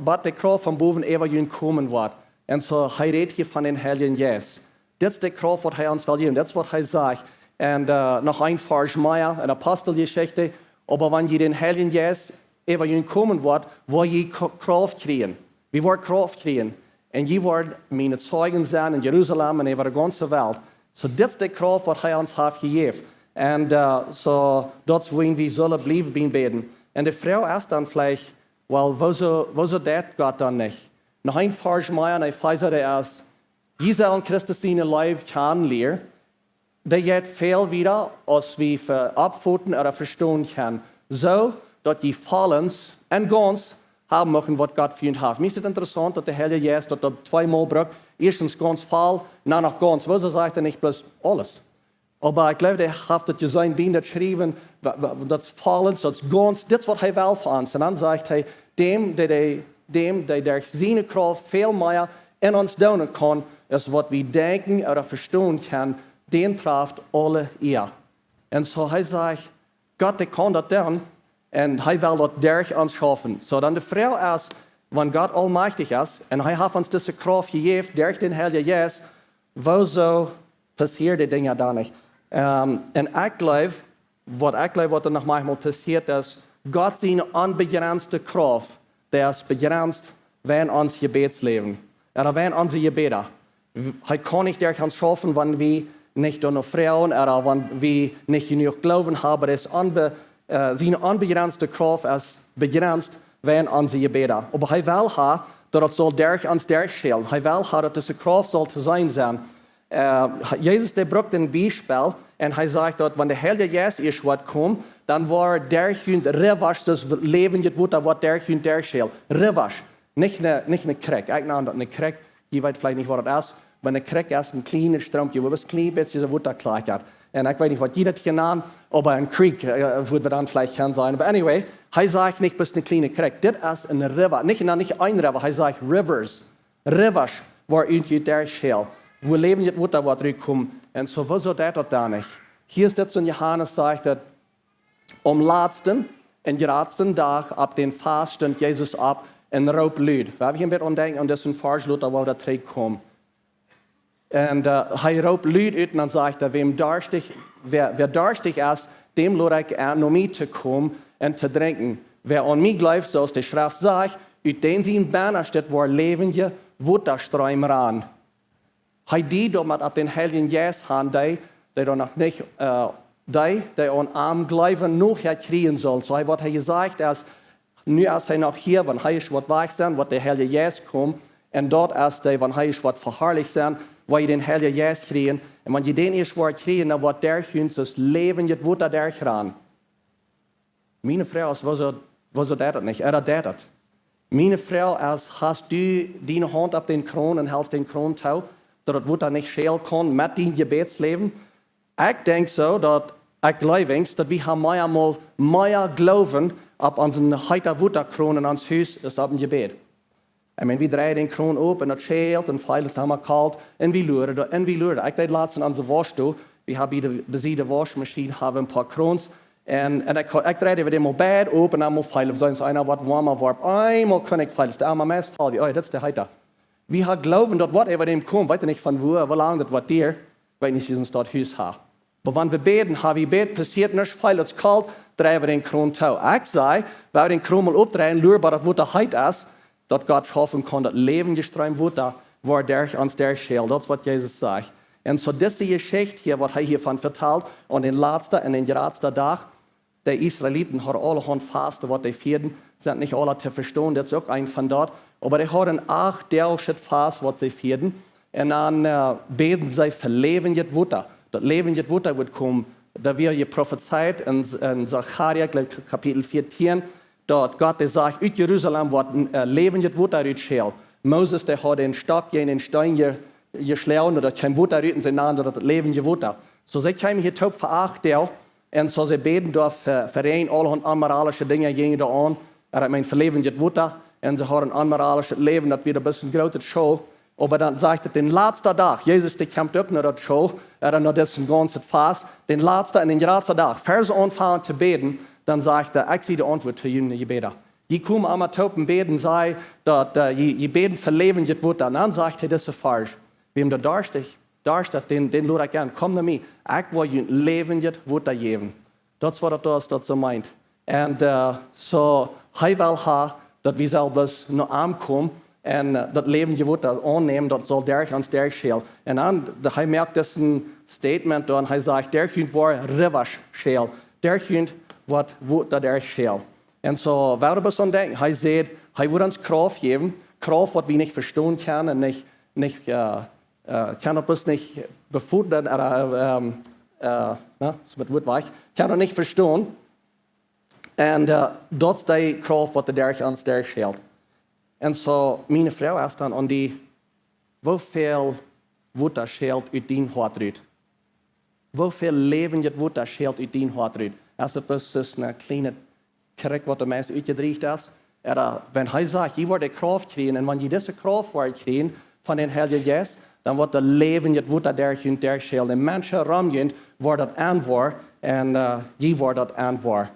bat de Krauft von bowen äwa junt komen woat." Un soo, hee rät hia von dän Heiljen Jeist. Dit es de Krauft, waut hee ons well jäwen. Dit es, waut hee sajcht. Un noch een Varsch mea en Aposteljeschicht: "Oba wan jie dän Heiljen Jeist äwa junt komen woat, woa jie Krauft kjrieen." Wie woaren Krauft kjrieen. "Un jie woaren miene Zeijen sennen en Jerusalem un äwa de gaunze Welt." Soo, dit es de Krauft, waut hee ons haft jejäft. Un soo, daut es, wuarom wie sellen bliewen bie am bäden. Un de Froag es dan veleicht: "Well, wuarom, wuarom deit Gott dan nich?" Noch een Varsch mea en Efeesa, daut es: "Jie sellen Christus siene Leew kjanen lieren, dee jeit väl wieda, aus wie veoppfoten ooda vestonen kjennen, soo daut jie vollends un gaunz haben motten, waut Gott fa junt haft." Mie es daut interessaunt, daut de Heilje Jeist daut opp twee Mol brukt. Ieeschtens gaunz voll, dan noch gaunz. Wuarom sajcht hee nich bloos aules? Oba ekj jleew, hee haft daut jeseenen bie daut Schriewen, daut es vollends, daut es gaunz, dit es, waut hee well von ons. Un dan sajcht hee: "Däm, dee, dee, däm, dee derch siene Krauft väl mea en ons doonen kaun, aus waut wie denkjen ooda vestonen kjennen, dän traft aule Ea. Un soo hee sajcht, Gott, dee kaun daut doonen un hee well daut derch ons schaufen. Soo dan de Froag es, wan Gott aulmajchtich es un hee haft ons dise Krauft jejäft derch dän Heiljen Jeist, wuarom passieet dee Dinja dan nich? Ähm, un ekj jleew, waut ekj jleew, waut doa noch maunchmol passieet es, Gott siene onbejrenzte Krauft, dee es bejrenzt, wan ons Jebädsläwen, ooda wan onse Jebäda. Hee kaun nich derch ons schaufen, wan wie nich doano froagen, ooda wan wie nich jenuach Gloowen haben. Dee es onbe-, äh, siene onbejrenzte Krauft es bejrenzt, wan onse Jebäda. Oba hee well ha, daut et saul derch ons derchschälen. Hee well ha, daut dise Krauft saul to seenen sennen. Äh, Jesus, dee brukt een Biespel un hee sajcht daut, wan de Heilje Jeist ieescht woat komen, dan woat derch junt Rivers, daut läwendje Wota woat derch junt derchschälen. Rivers, nich eene, nich eene Kjrikj. Ekj nan daut eene Kjrikj, jie weeten veleicht nich, waut daut es, oba eene Kjrikj es een kjlienet Stroomkje, waut een kjlien bät soo Wota kjlakjat. Un ekj weet nich, waut jie daut jenanen, oba een Kjrikj, äh, wudd wie dan veleicht gonen sajen. Oba anyway, hee sajcht nich bloos eene kjliene Kjrikj. Dit es een River. Nich, na, nich een River, hee sajcht Rivers. Rivers, woa ut junt derchschält, wua läwendje Wota woat rutkomen. Un soo, wuarom sajcht daut dan nich? Hia es dit soo, Johanes sajcht daut, aum latsten un jratsten Dach opp dän Fast stunt Jesus opp un roopt lud. Wie haben hia een bät aun denkjen, aun disen Varsch, lota, wua daut trigj kjemt. Un, äh, hee roopt lud ut un dan sajcht hee, wäm darstich, wäa, wäa darstich es, däm lod ekj en, no mie to komen un to drinkjen. Wäa aun mie jleeft, soo aus de Schreft sajcht, ut dän sien Bennastet woat läwendje Wotastroom rannen. Hee deed doamet opp dän Heiljen Jeist han, dee, dee doa noch nich, äh, dee, dee aun am jleewen, nohäa kjrieen sullen. Soo hee, waut hee jesajcht es, nu es hee noch hia, wan hee ieescht woat wajch sennen, woat de Heilje Jeist komen. Un daut es dee, wan hee ieescht woat veharlicht sennen, woa jie dän Heiljen Jeist kjrieen. Un wan jie dän ieescht woa kjrieen, dan woat derch junt daut läwendje Wota derchrannen. Miene Froag es, wuarom, wuarom deit daut nich? Ooda deit daut? Miene Froag es, hast du diene Haunt opp dän Kron un helst dän Kron too, daut daut Wota nich schälen kaun met dien Jebädsläwen? Ekj denkj soo, daut, ekj jleew eent, daut wie haben mea mol mea Gloowen opp onsen heeta Wotakron en ons Hus aus opp een Jebäd. Ekj meen, wie dreien dän Kron op un daut schält un feelt et emma kolt un wie luaren doa, un wie luaren. Ekj deed latst en onse Wausch, wie haben bie de, bie de Wauschmaschien haben een poa Krons. Un, un ekj, ekj dreid äwa dän mol beid op un dan mol feelen, soo eena waut woama woat. Eemol kunn ekj feelen, daut emma meist feeld, oh, daut es de heeta. Wie haben Gloowen, daut woat äwa dän komen, weet nich von wua, woo lang daut woat dieren. Weet nich, woo ons daut Hus ha. Oba wan wie bäden, ha wie bäd, passieet nuscht, feelt et kolt, dreien wie dän Kron too. Ekj saj, wan wie dän Kron mol opdreien, luaren, bat daut Wota heet es, daut Gott schaufen kaun, daut läwendje Stroom Wota woat derch ons derchschälen. Daut es, waut Jesus sajcht. Un soo dise Jeschicht hia, waut hee hia von vetalt, aun dän latsten un dän jratsten Dach, de Israeliten hauden aulahaunt Fasten, waut dee fieeden, sent nich aula to vestonen, daut es uk eent von daut. Oba dee hauden acht Doag Fast, waut see fieeden. Un dan, äh, bäden see fa läwendje Wota. Daut läwendje Wota wudd komen. Daut wia jeprofezeit en, en Sacharja, jleew ekj, Kapitel vieetieen, daut Gott, dee sajcht, ut Jerusalem woat, äh, läwendje Wota rutschälen. Moses, dee haud dän Stock jäajen dän Steen je-, jeschloagen, daut kjeem Wota rut, un see nanen daut läwendje Wota. Soo see kjeemen hia toop fa acht Doag, un soo see bäden doa fa, fa Räajen, aulahaunt onmoralische Dinja jinjen doa aun. Ooda ekj meen, fa läwendje Wota. Un see hauden onmoralischet Läwen, daut wia een bät een grootet Show. Oba dan sajcht et, dän latsten Dach, Jesus, dee kjemt uk no daut Show, ooda no disen gaunzen Fast, dän latsten un dän jratsten Dach, ea see aunfangen to bäden, dan sajcht hee, ekj sie de Auntwuat to june Jebäda. Jie komen emma toop un bäden, saj daut, äh, jie, jie bäden fa läwendje Wota. Un dan sajcht hee dise Varsch, wäm daut darstich, darscht, dän, dän lod ekj en, komt no mie. Ekj woa junt läwendje Wota jäwen. Daut es, waut daut es, daut soo meent. Un, äh, soo, hee well ha, daut wie selfst no am komen un, äh, daut läwendje Wota aunnämen, daut saul derch ons derchschälen. Un dan, de-, hee moakt dis een Statement doa un hee sajcht, derch junt woat Rivers schälen. Derch junt woat Wota derchschälen. Un soo, wua wie bloos aun denkjen, hee sajcht, hee woat ons Krauft jäwen, Krauft, waut wie nich vestonen kjennen un nich, nich, äh, äh, kjennen bloos nich befoten, äh, ähm, äh, na, soo met Wuat wajch, kjennen nich vestonen. Un, äh, daut es dee Krauft, waut derch ons derchschält. Un soo, miene Froag es dan aun die, woo väl Wota schält ut dien Hoat rut? Woo väl läwendje Wota schält ut dien Hoat rut? Es et bloos eene kjliene Kjrikj, waut de Mensch utjedrieecht es? Ooda, wan hee sajcht, jie woaren Krauft kjrieen, un wan jie dise Krauft woaren kjrieen von dän Heiljen Jeist, Dan woat daut Läwen, daut woat doa derch junt derchschälen. De Menschen rom junt woaren daut enwoaren un jie woaren daut enwoaren.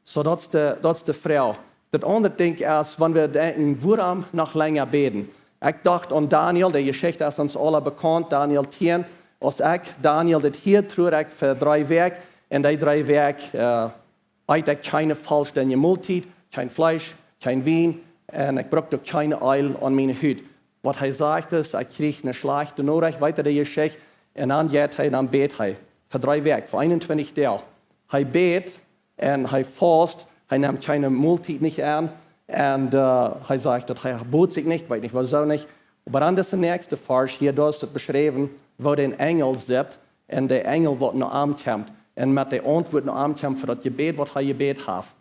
So, daut es de, daut es de Froag. Daut aundre Dinkj es, wan wie denkjen, wuarom noch lenja bäden? Ekj docht aun Daniel, de Jeschicht es ons aula bekaunt, Daniel tieen. Aus ekj Daniel dit hieed, truad ekj fa dree Wäakj. Un dee dree Wäakj eet ekj kjeene vollstendje Moltiet, kjeen Fleesch, kjeen Wien, un ekj brukt uk kjeen Eelj aun miene Hut. Waut hee sajcht es, ekj kjrieech ne schlajchte Norecht, wieda de Jeschicht, un dan jeit hee, dan bät hee. Fa dree Wäakj, fa eenuntwintich Doag. Hee bät un hee faust, hee nemt kjeene Moltiet nich aun, un hee sajcht daut hee bot sikj nich, weet nich wuarom nich. Oba dan dise näakjste Varsch hia, doa es daut beschräwen, woo de Enjel sitt, un de Enjel waut no am kjemt, un met de Auntwuat no am kjemt fa daut Jebäd waut hee jebät haft.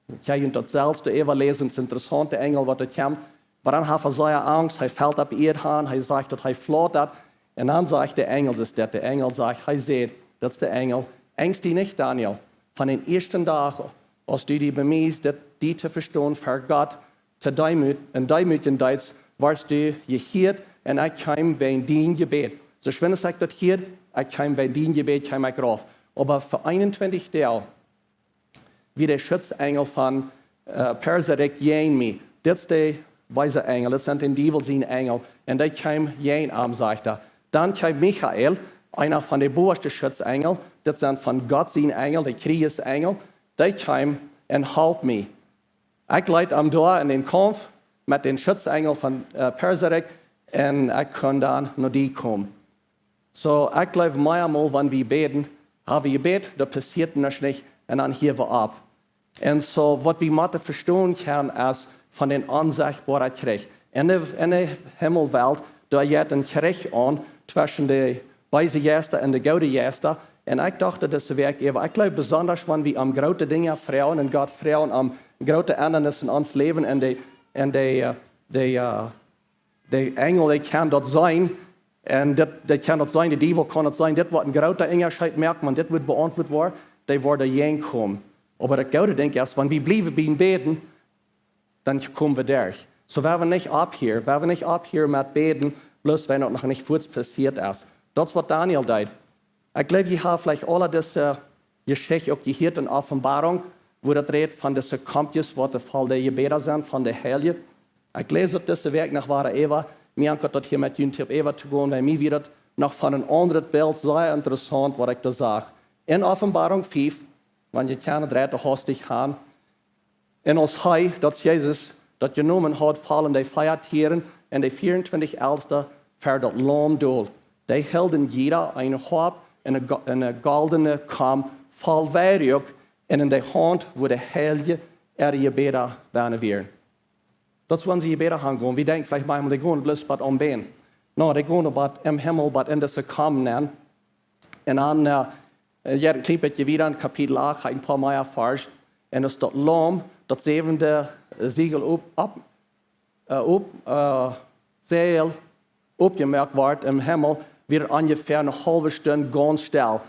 Jie kjennen daut selfst doa äwa läsen, daut es intressaunt, de Enjel waut doa kjemt. Oba dan haft hee sea Angst, hee felt opp Ieed han, hee sajcht daut hee flaut daut. Un dan sajcht de Enjel, es daut de Enjel sajcht, hee sajcht, daut es de Enjel: Angst die nich, Daniel. Von dän ieeschten Dach, aus du die bemieest, dit die to vestonen, ver Gott to deemoot-, un deemootjen deetst, woascht du jehieet, un ekj kjeem wäajen dien Jebäd. Soo schwind aus ekj daut hieed, ekj kjeem wäajen dien Jebäd, kjeem ekj rauf. Oba fa eenuntwintich Doag wia de Schutzenjel von Perserikj jäajen mie. Dit es de beese Enjel, dit es dän Diewel sien Enjel. Un dee kjeem jäajen am, sajcht hee. Dan kjeem Michael, eena von de bowaschte Schutzenjel, dit sent von Gott sien Enjel, de Kjriejensenjel, dee kjeem un holp mie. Ekj leet am doa en dän Kaumf met dän Schutzenjel von Perserikj, un ekj kunn dan no die komen. Soo, ekj jleew, meamol wan wie bäden, ha wie jebät, daut passieet nuscht nich, un dan hia wie opp. Un soo, waut wie motten vestonen kjennen, es von dän onsechtboaren Kjrich. En de, en de Himmelwelt, doa jeit een Kjrich aun tweschen de beese Jeista un de goode Jeista. Un ekj docht daut dise Wäakj äwa, ekj jleew, besonda wan wie om groote Dinja froagen un Gott froagen om groote Endanissen en ons Läwen, un de, un de, de Enjel, dee kjennen daut seenen, un dee kjennen daut seenen, de Diewel kaun daut seenen, dit woat een groota Unjascheet moaken, wan dit woat beauntwuat woaren, dee woaren jäajen komen. Oba daut goode Dinkj es, wan wie bliewen biem bäden, dan komen wie derch. Soo, wie woaren nich opphieren, wie woaren nich opphieren met bäden, bloos wiels daut noch nich fuaz passieet es. Daut es waut Daniel deed. Ekj jleew, jie haben veleicht aula dise Jeschicht uk jehieet en Openboarunk, wua daut rät von dise Kompjes, waut de volle Jebäda sent von de Heilje. Ekj läs daut dise Wäakj noch wada äwa, mie ankot daut hia met junt äwa to gonen, wiels mie wia daut noch von een aundret Bilt sea intressaunt, waut ekj doa sach. En Openboarunk fief, wan jie kjennen, dreit daut hastich han. Un aus hee, daut es Jesus, daut jenomen haud, follen de vea Tieren un de vieauntwintich Elste ver daut Laum dol. Dee hilden jieda eene Hoap un eene go-, eene goldne Kom voll Weiruak, un en de Haunt, wua de Heilje äare Jebäda bennen wieren. Daut es, wan see Jebäda han gonen. Wie denkjen veleicht mol, dee gonen bloos bat aum Bän. Nä, dee gonen bat em Himmel, bat en dise Kom nenn. Un dan, eh, eh, hia een kjlien bät wieda en Kapitel acht, ha ekj een poa mea Varsch. Un aus daut Laum, daut säwende Siegel op, op, eh, op, eh, Siegel opjemoakt wort em Himmel, wia onjefäa eene haulwe Stund gaunz stell.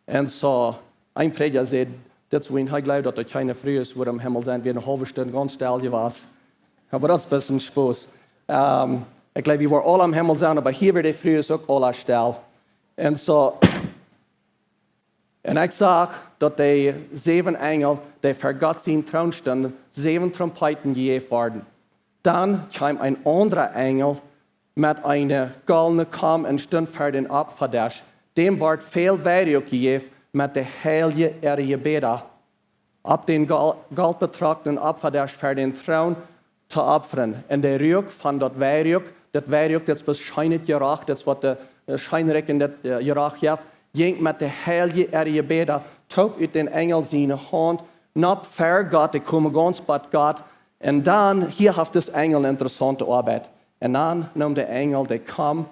Un soo, een Prädja säd, daut es, wan hee jleewd, daut doa kjeene Frues wudden em Himmel sennen, wia eene haulwe Stund gaunz stell jewast. Oba daut es bloos een Spos. Ehm, ekj jleew, wie woaren aula em Himmel sennen, oba hia wieren de Frues uk aula stell. Un soo, un ekj sach, daut de säwen Enjel, dee ver Gott sienen Troon stunden, säwen Trompeeten jejäft worden. Dan kjeem een aundra Enjel met eene goldne Kom un stunt ver dän Opfadesch. Däm wort väl Weiruak jejäft met de Heilje äare Jebäda, opp dän gol-, goldbetrocknen Opfadesch ver dän Troon to opfren. Un de Ruak von daut Weiruak, daut Weiruak, daut es scheenet Jeroch, daut es waut de, eh, scheenrikjendet, eh, Jeroch jeft, jinkj met de Heilje äare Jebäda toop ut dän Enjel siene Haunt nopp ver Gott, dee komen gaunz bat Gott. Un dan, hia haft dis Enjel eene intressaunte Oabeit. Un dan neem de Enjel de Kom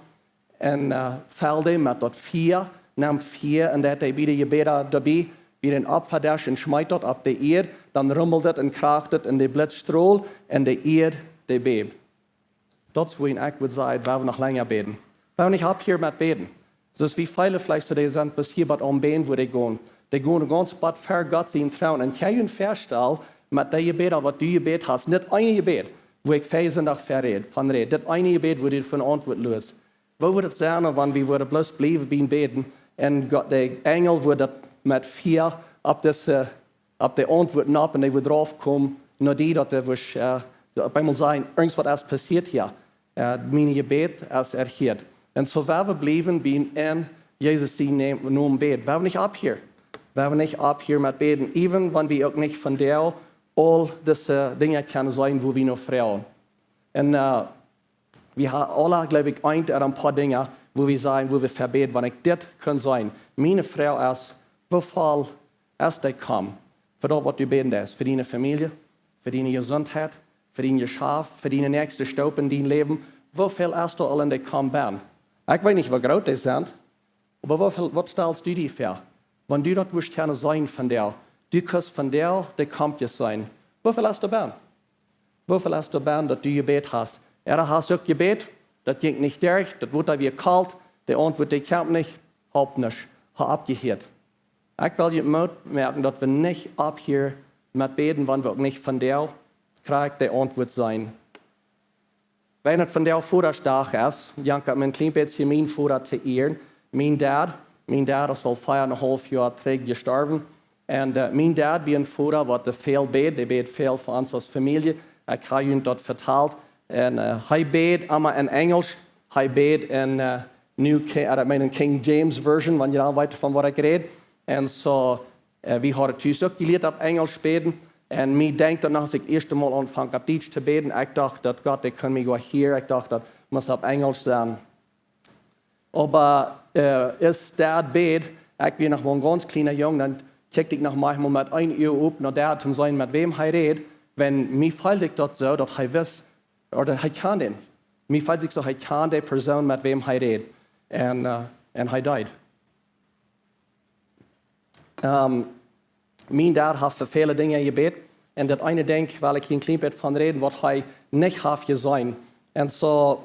un, eh, feld dee met daut Fia, neem Fia un deed dee bie de Jebäda doabie, bie dän Opfadesch un schmeet daut opp de Ieed, dan rummeld et un kracht et un de Blitz strold un de Ieed, dee bäwd. Daut es, wua ekj wudd sajen, wie woaren noch lenja bäden. Wie woaren nich opphieren met bäden. Soo aus wie väle veleicht soo, dee sent bloos hia bat aum Bän, wua dee gonen. Dee gonen gaunz bat ver Gott sienen Troon. Un jie kjennen junt väastalen, met dee Jebäda, waut du jebät hast, nich een Jebäd, wua ekj väajen Sindach ver räd, von räd, nich een Jebäd, wua du von Auntwuat luast. Woo wudd et sennen, wan wie wudden bloos bliewen biem bäden un Gott, de Enjel wudd daut met Fia opp dise, opp de Auntwuat nopp un dee wudd rauf komen, no die daut dee wudd, äh, opp eemol sajen: "Irjent waut es passieet hia. Äh, mien Jebäd es erhieet." Un soo woa wie bliewen biem en Jesus sienen Nomen bäden. Woa wie nich opphieren. Woa wie nich opphieren met bäden. Even wan wie uk nich vondoag aul dise Dinja kjennen seenen, woo wie no froagen. Un, äh, wie haben aule, jleew ekj, eent ooda een poa Dinja, woo wie sajen, woo wie fa bäden, wan ekj dit kunn seenen. Miene Froag es: Woo väl es daut komen? Fa daut waut du bäden deist. Fa diene Famielje, fa diene Jesuntheit, fa dien Jeschaft, fa diene näakjste Stoop en dien Läwen. Woo väl es doa aul en daut komen benn? Ekj weet nich woo groot dee sent, oba woo väl, waut stalst du die väa? Wan du daut wurscht kjennen seenen vondoag, du kust vondoag de Kampjes seenen. Woo väl es doa benn? Woo väl es doa benn daut du jebäden hast? Ooda hast uk jebäden, daut jinkj nich derch, daut Wota wia kolt, de Auntwuat dee kjemt nich, halpt nuscht, hast oppjehieet. Ekj well junt Moot moaken daut wie nich opphieren met bäden, wan wie uk nich vondoag krakjt de Auntwuat seenen. Wiels daut vondoag Vodaschdach es, jank ekj mie een kjlien bät mien Voda to ieren. Mien Dad, mien Dad es aul vea un een haulf Joa trigj jestorwen. Un, äh, mien Dad wia een Voda waut väl bäd, dee bäd väl fa ons aus Famielje. Ekj hab junt daut vetalt. Un, äh, hee bäd emma en Enjlisch, hee bäd en, äh, New King, äh, ekj meen, en King James Version, wan jie dan weeten von waut ekj räd. Un soo, äh, wie hauden tus uk jelieet opp Enjlisch bäden. Un mie denkjt daut noch, aus ekj daut ieeschte Mol aunfunk opp Dietsch to bäden, ekj docht daut Gott, dee kunn mie goa hieren, ekj docht daut must opp Enjlisch sennen. Oba, äh, aus Dad bäd, ekj wia noch mau een gaunz kjliena Jung, dan kjikjt ekj noch maunchmol met een Uag opp no Dad, om to seenen met wäm hee räd, wiels mie feeld ekj daut soo, daut hee wist, ooda hee kjand dän. Mie feeld sikj soo, hee kjand de Persoon met wäm hee räd. Un, äh, un hee deed. Ähm, mien Dad haft fa väle Dinja jebäden. Un daut eene Dinkj, well ekj hia een kjlien bät von räden, waut hee nich haft jeseenen. Un soo,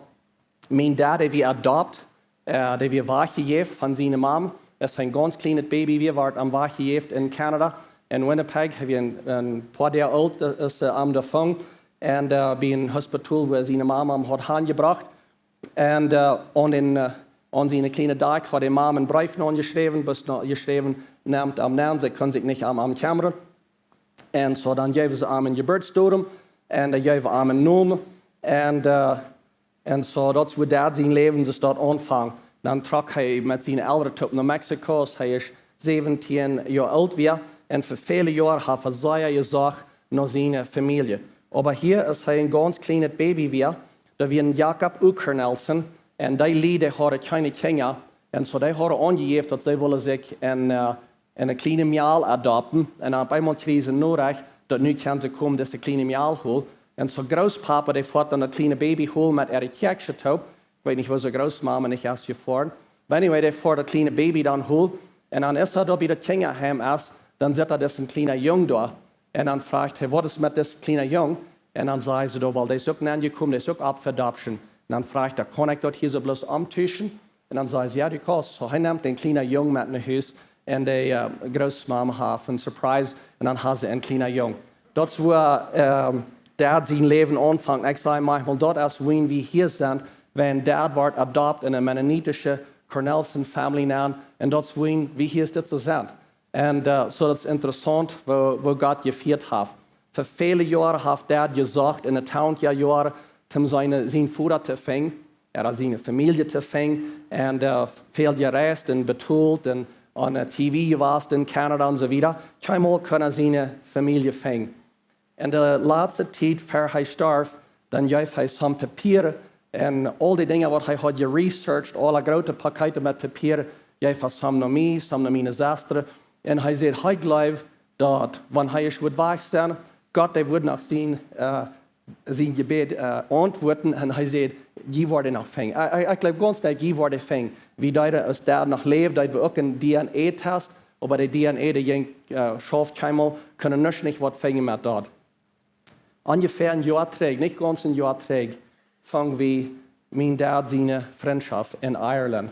mien Dad, dee wia adopt, äh, dee wia wajchjejäft von siene Mam. Aus hee een gaunz kjlienet Baby wia, wort am wajchjejäft en Canada, en Winnipeg. Hee wia een, een poa Doag oolt, äh, aus see am doa fungen. Un, äh, bie een Hospital, wua siene Mam am haud hanjebrocht. Un, äh, aun dän, äh, aun siene kjliene Dakj haud de Mam een Breef aunjeschräwen, bloos aunjeschräwen, nämt am aun, see kunn sikj nich om am kjemren. Un soo dan jeewen see am een Jeburtsdatum un dan jeewen see am een Nomen. Un, äh, un soo daut es woo Dad sien Läwen soo doa aunfunk. Dan trock hee met siene Elren toop no Mexiko, aus hee es säwentieen Joa oolt wia. Un fa väle Joaren haft hee sea jesocht no siene Famielje. Oba hia, aus hee een gaunz kjlienet Baby wia, doa wia een Jakob U. Cornelsen, un dee Lied, dee hauden kjeene Kjinja, un soo dee hauden aunjejäft daut see wullen sikj een, äh, een kjliene Mejal adopten, un opp eemol kjrieejen see Norecht daut nu kjennen see komen dise kjliene Mejal holen. Un soo Grootpapa, dee foat dan daut kjliene Baby holen met äare Kjäakjsche toop. Ekj weet nich woo see Grootmama nich es jefoaren. But anyway, dee foat daut kjliene Baby dan holen. Un dan es hee doa bie daut Kjinjaheim es, dan sitt doa dis een kjliena Jung doa. Un dan fruacht hee: "Waut es met dis kjliena Jung?" Un dan säden see doa: "Well, dee es uk nenjekomen, dee es uk up for adoption." Un dan fruacht hee: "Kaun ekj daut hia soo bloos omtuschen?" Un dan säden see: "Jo, du kaust." Soo, hee nemt dän kjlienen Jung met no Hus un de, äh, Grootmama haft een Surprise un dan haft see een kjlienen Jung. Daut es woo, ähm, Dad sien Läwen aunfunk. Ekj saj maunchmol, daut es woo wie hia sent, wan Dad wort adopt en eene mennonitische Cornelsen Family nenn. Un daut es woo wie hia dit soo sent. Un, äh, soo daut es interessaunt, woo, woo Gott jefieet haft. Fa väle Joaren haft Dad jesocht, en de tachentiger Joaren, om siene, sienen Voda to finjen, ooda siene Famielje to finjen. Un, äh, väl jereist un betolt un aun, äh, T V jewast en Canada un soo wieda. Kjeenmol kunn hee siene Famielje finjen. En de latste Tiet, ver hee storf, dan jeef hee some Papieren un aul dee Dinja waut hee haud jeresearched, aule groote Pakjete met Papieren, jeef hee some no mie, some no miene Sesta. Un hee säd, hee jleewd daut, wan hee es wudd wajch sennen, Gott, dee wudd no sien, äh, sien Jebäd, äh, auntwuaden. Un hee säd, jie woaren noch finjen. Ekj, ekj, ekj jleew gaunz nich, jie woaren finjen. Wie deeden, aus Dad noch läwd, deeden wie uk een D N A-Test, oba de D N A, dee jinkj, äh, schauft kjeenmol, kunnen nuscht nich waut finjen met daut. Onjefäa een Joa trigj, nich gaunz een Joa trigj, fungen wie mien Dad siene Frintschoft en Ireland.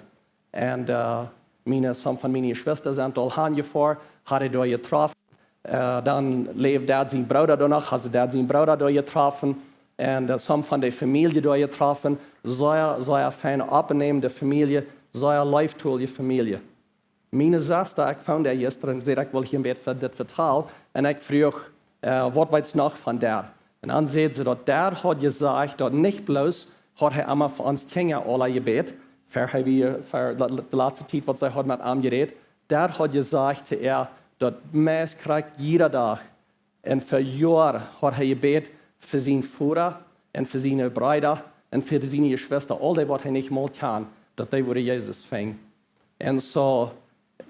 Un, äh, miene, some von miene Jeschwista sent aul hanjefoaren, haud hee doa jetroffen. Äh, dan läwd Dad sien Brooda doa noch, haud see Dad sien Brooda doa jetroffen. un daut sommje von de Famielje doa jetroffen, sea, sea feine, oppenämende Famielje, sea leeftolje Famielje. Miene Sesta, ekj found äa jistren, säd, ekj well hia een bät von dit vetalen, un ekj fruach, äh, waut weetst noch von Dad? Un dan säd see, daut Dad haud jesajcht, daut nich bloos haud hee emma fa ons Kjinja aula jebät, ver hee wia, ver de, de latste Tiet, waut see haud met am jerät, Dad haud jesajcht to äa, daut meist krakjt jieda Dach. Un fa Joaren haud hee jebät fa sienen Voda un fa siene Breeda un fa siene Jeschwista, aul dee, waut hee nich mol kjand, daut dee wudden Jesus finjen. Un soo,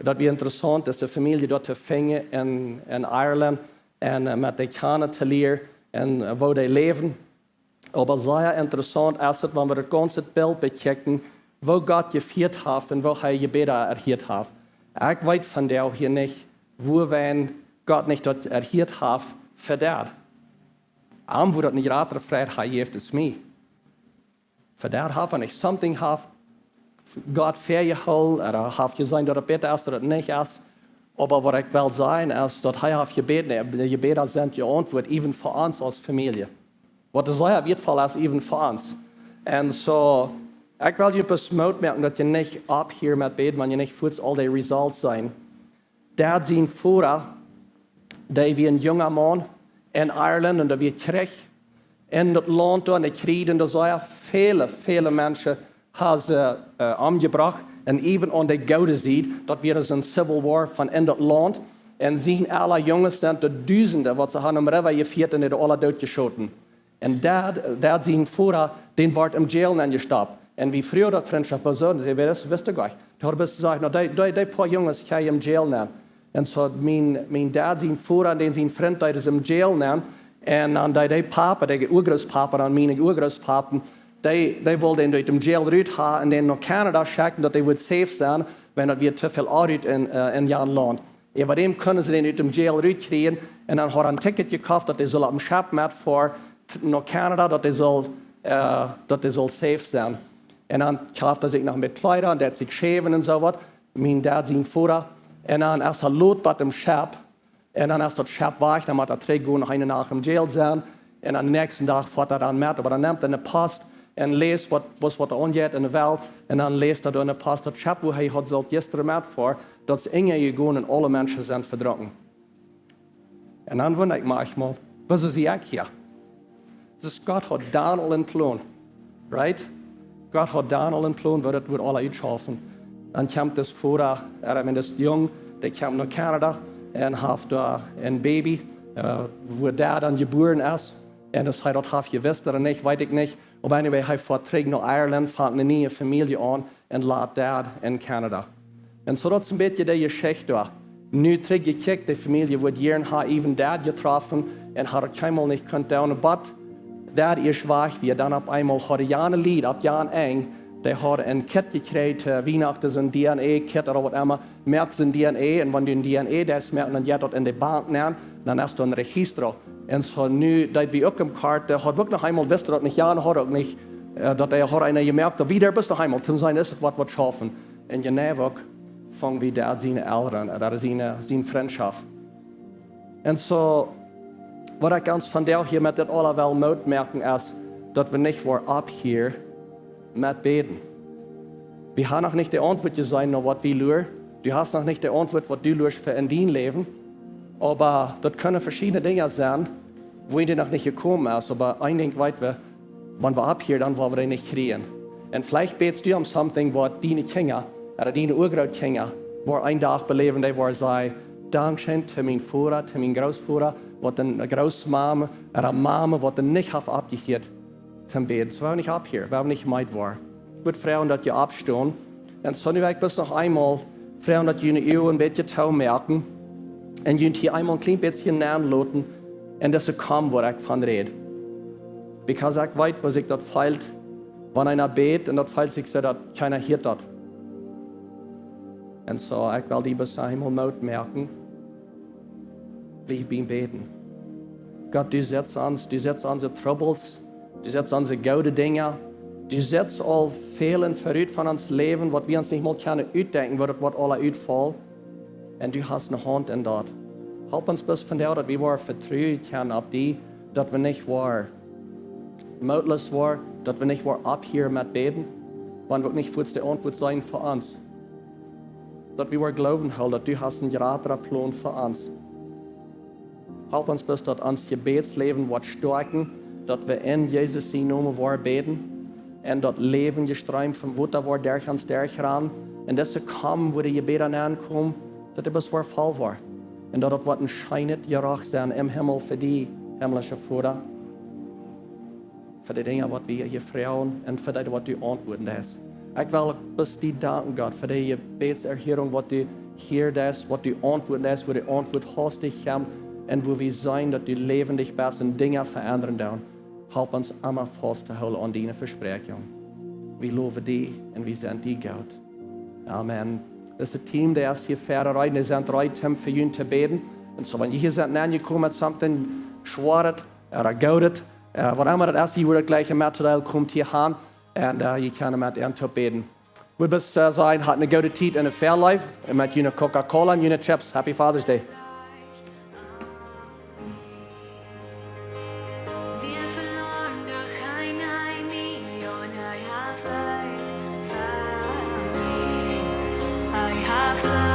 daut wia interessaunt, dise Famielje doa to finjen en, en Ireland un, äh, met dee kjanen to lieren un, äh, woo dee läwen. Oba sea interessaunt es et, wan wie daut gaunze Bilt bekjikjen, woo Gott jefieet haft un woo hee Jebäda erhieet haft. Ekj weet vondoag hia nich, wuarom Gott nich daut erhieet haft fa Dad. Am wudd daut nich jratre Frieheit jäwen aus mie. Fa Dad haft hee nich, something haft Gott väajehoolen, ooda haft jeseenen, daut et bäta es, daut et nich es. Oba waut ekj well sajen es, daut hee haft jebät, de Jebäda sent jeauntwuat, even fa ons aus Famielje. Waut sea wieetvoll es, even fa ons. Un soo, ekj well junt bloos Moot moaken, daut jie nich opphieren met bäden, wan jie nich fuaz aul de results seenen. Dad sien Voda, dee wia een junga Maun en Ireland un doa wia Kjrich en daut Launt doa, un dee Kjrich, un doa sent väle, väle Menschen haben see, äh, omjebrocht. Un even aun de goode Sied, daut wia soo een civil war von en daut Launt. Un sien aule Junges sent doa Dusende, waut see haben em River jefieet un dee aule dootjeschoten. Un Dad, Dad sien Voda, dän wort em Jail nenjestopt. Un wie fruagen daut Frintschoft, woo soo, un see, wist, wist goanich. Doa wist see, no, dee, dee, dee poa Junges kjrieech em Jail nen. Un soo mien, mien Dad sien Voda, dän sien Frint, dee es em Jail nen. Un dan dee, dee Papa, dee Urgrootpapa, dan mien Urgrootpapa, dee, dee wull dän ut dem Jail rut haben un dän no Kanada schekjen, daut dee wudd safe sennen, wan daut wia too väl Onrut en, äh, en jan Launt. Äwa däm kunnen see dän ut dem Jail rutkjrieen. Un dan haud hee een Ticket jekoft, daut hee sull opp een Schepp metfoaren no Kanada, daut hee sull, äh, daut hee sull safe sennen. Un dan kofft hee sikj noch met Kjleeda un deed sikj schäwen un soo waut. Mien Dad sien Voda. Un dan es hee lot bie daut Schepp. Un dan es daut Schepp wajch, dan mott hee trigjgonen, noch eene Nacht em Jail sennen. Un aum näakjsten Dach foat hee dan met, oba dan nemt hee de Post un läst waut, waut, waut doa aunjeit en de Welt. Un dan läst hee doa en de Post, daut Schepp, wua hee haud sullt jistren metfoaren, daut es unjajegonen un aule Menschen sent vedrunken. Un dan wunda ekj mie eenjemol, wuarom sie ekj hia? Daut es, Gott haud dan aul een Plon, right? Gott haud dan aul een Plon, woo daut wudd aules utschaufen. Dan kjemt dis Voda, äh, ekj meen, dis Jung, dee kjemt no Kanada un haft doa een Baby, äh, wua Dad dan jebuaren es. Un aus hee daut haft jewist ooda nich, weet ekj nich. Oba anyway, hee foat trigj no Ireland, fangt eene niee Famielje aun un lat Dad en Kanada. Un soo daut es een bät de Jeschicht doa. Nu trigjjekjikjt, de Famielje wudd jieren haben Dad jetroffen un haud daut kjeenmol nich kunt doonen, oba Dad ieescht wajch wia, dan opp eemol haud jane Lied opp jan Enj, dee haud een Kit jekjräajen, äh, Wienachten, soon D N A-Kit ooda waut emma, moakt soon D N A, un wan du een D N A deist moaken, dan jeit daut en de Bank nen, dan es doa een Registro. Un soo nu, daut wia uk em Kort, dee haud uk noch eemol, wist daut nich, jan haud uk nich, äh, daut hee haud eenen jemoakt, daut wia doa bloos noch eemol, toom seenen es et waut, waut schaufen. Un jeneiw uk funk wie Dad siene Elren, äh, daut es siene, siene Frintschoft. Un soo, waut ekj ons vondoag hia met dit aula well Moot moaken es, daut wie nich woaren opphieren met bäden. Wie haben noch nich de Auntwuat jeseenen no waut wie luaren. Du hast noch nich de Auntwuat, waut du luascht fa en dien Läwen. Oba daut kjennen veschiedne Dinja sennen, wua du noch nich jekomen best. Oba een Dinkj weet wie, wan wie opphieren, dan woa wie dee nich kjrieen. Un veleicht bätst du om something, waut diene Kjinja ooda diene Urgrootkjinja woaren een Dach beläwen, dee woaren sajen: Dankscheen to mien Voda, to mien Grootvoda, waut eene Grootmame, ooda Mame, waut dee nich haft oppjehieet toom bäden. Soo, wie haben nich oppjehieet, wie haben nich meed woaren. Ekj wudd froagen, daut jie oppstonen. Un soo nu ekj bloos noch eemol froagen, daut jie june Uagen een bät toomoaken. Un junt hia eemol een kjlien bät nenloten. Un daut es de Kaum, wua ekj von räd. Because ekj weet, woo sikj daut feelt, wan eena bät, un daut feelt sikj soo, daut kjeena hieet daut. Un soo, ekj well die bloos eemol Moot moaken. Bliew biem Bäden. Gott, du sitst ons, du sitst onse Troubles, du sitst onse goode Dinja, du sitst aul väl en verut von ons Läwen, waut wie ons nich mol kjennen utdenkjen, woo daut woat aula utfaulen. Un du hast eene Haunt en daut. Help ons bloos vondoag, daut wie woaren vetruen kjennen opp die, daut wie nich woaren mootloos woaren, daut wie nich woaren opphieren met bäden, wan wie uk nich fuaz de Auntwuat seenen fa ons. Daut wie woaren Gloowen hoolen, daut du hast een jratren Plon fa ons. Help ons bloos, daut ons Jebädsläwen woat stoakjen, daut wie en Jesus sienen Nomen woaren bäden un daut läwendje Stroom von Wota woat derch ons derchrannen un daut see komen, wua de Jebäda aunkomen, daut dee bloos woat voll woaren un daut daut woat een scheenet Jeroch sennen em Himmel fa die, himmlische Voda, fa de Dinja, waut wie hia froagen un fa dee, waut du auntwuaden deist. Ekj well bloos die danken, Gott, fa de Jebädserhörung, waut du hia deist, waut du auntwuaden deist, wua de Auntwuat haustich kjemt un wua wie seenen, daut du läwendich best un Dinja veendren deist. Help ons emma faust to hoolen aun diene Vespräakjunk. Wie lowen die un wie sent die goot. Amen. Dit es daut Team, dee es hia ver reed, dee sent reed om fa junt to bäden. Un soo, wan jie hia sent aunjekomen met something schwoaret, ooda goodet, eh, waut emma daut es, jie woaren jlikj met to deel, komt hia han un, eh, jie kjennen met an toop bäden. Wie bloos, eh, sajen, hat eene goode Tiet un een Fäaläwen un met june Coca-Cola un june Chips. Happy Father's Day. Wir verloren, doch kein Ei mehr und I have life for me. I have life.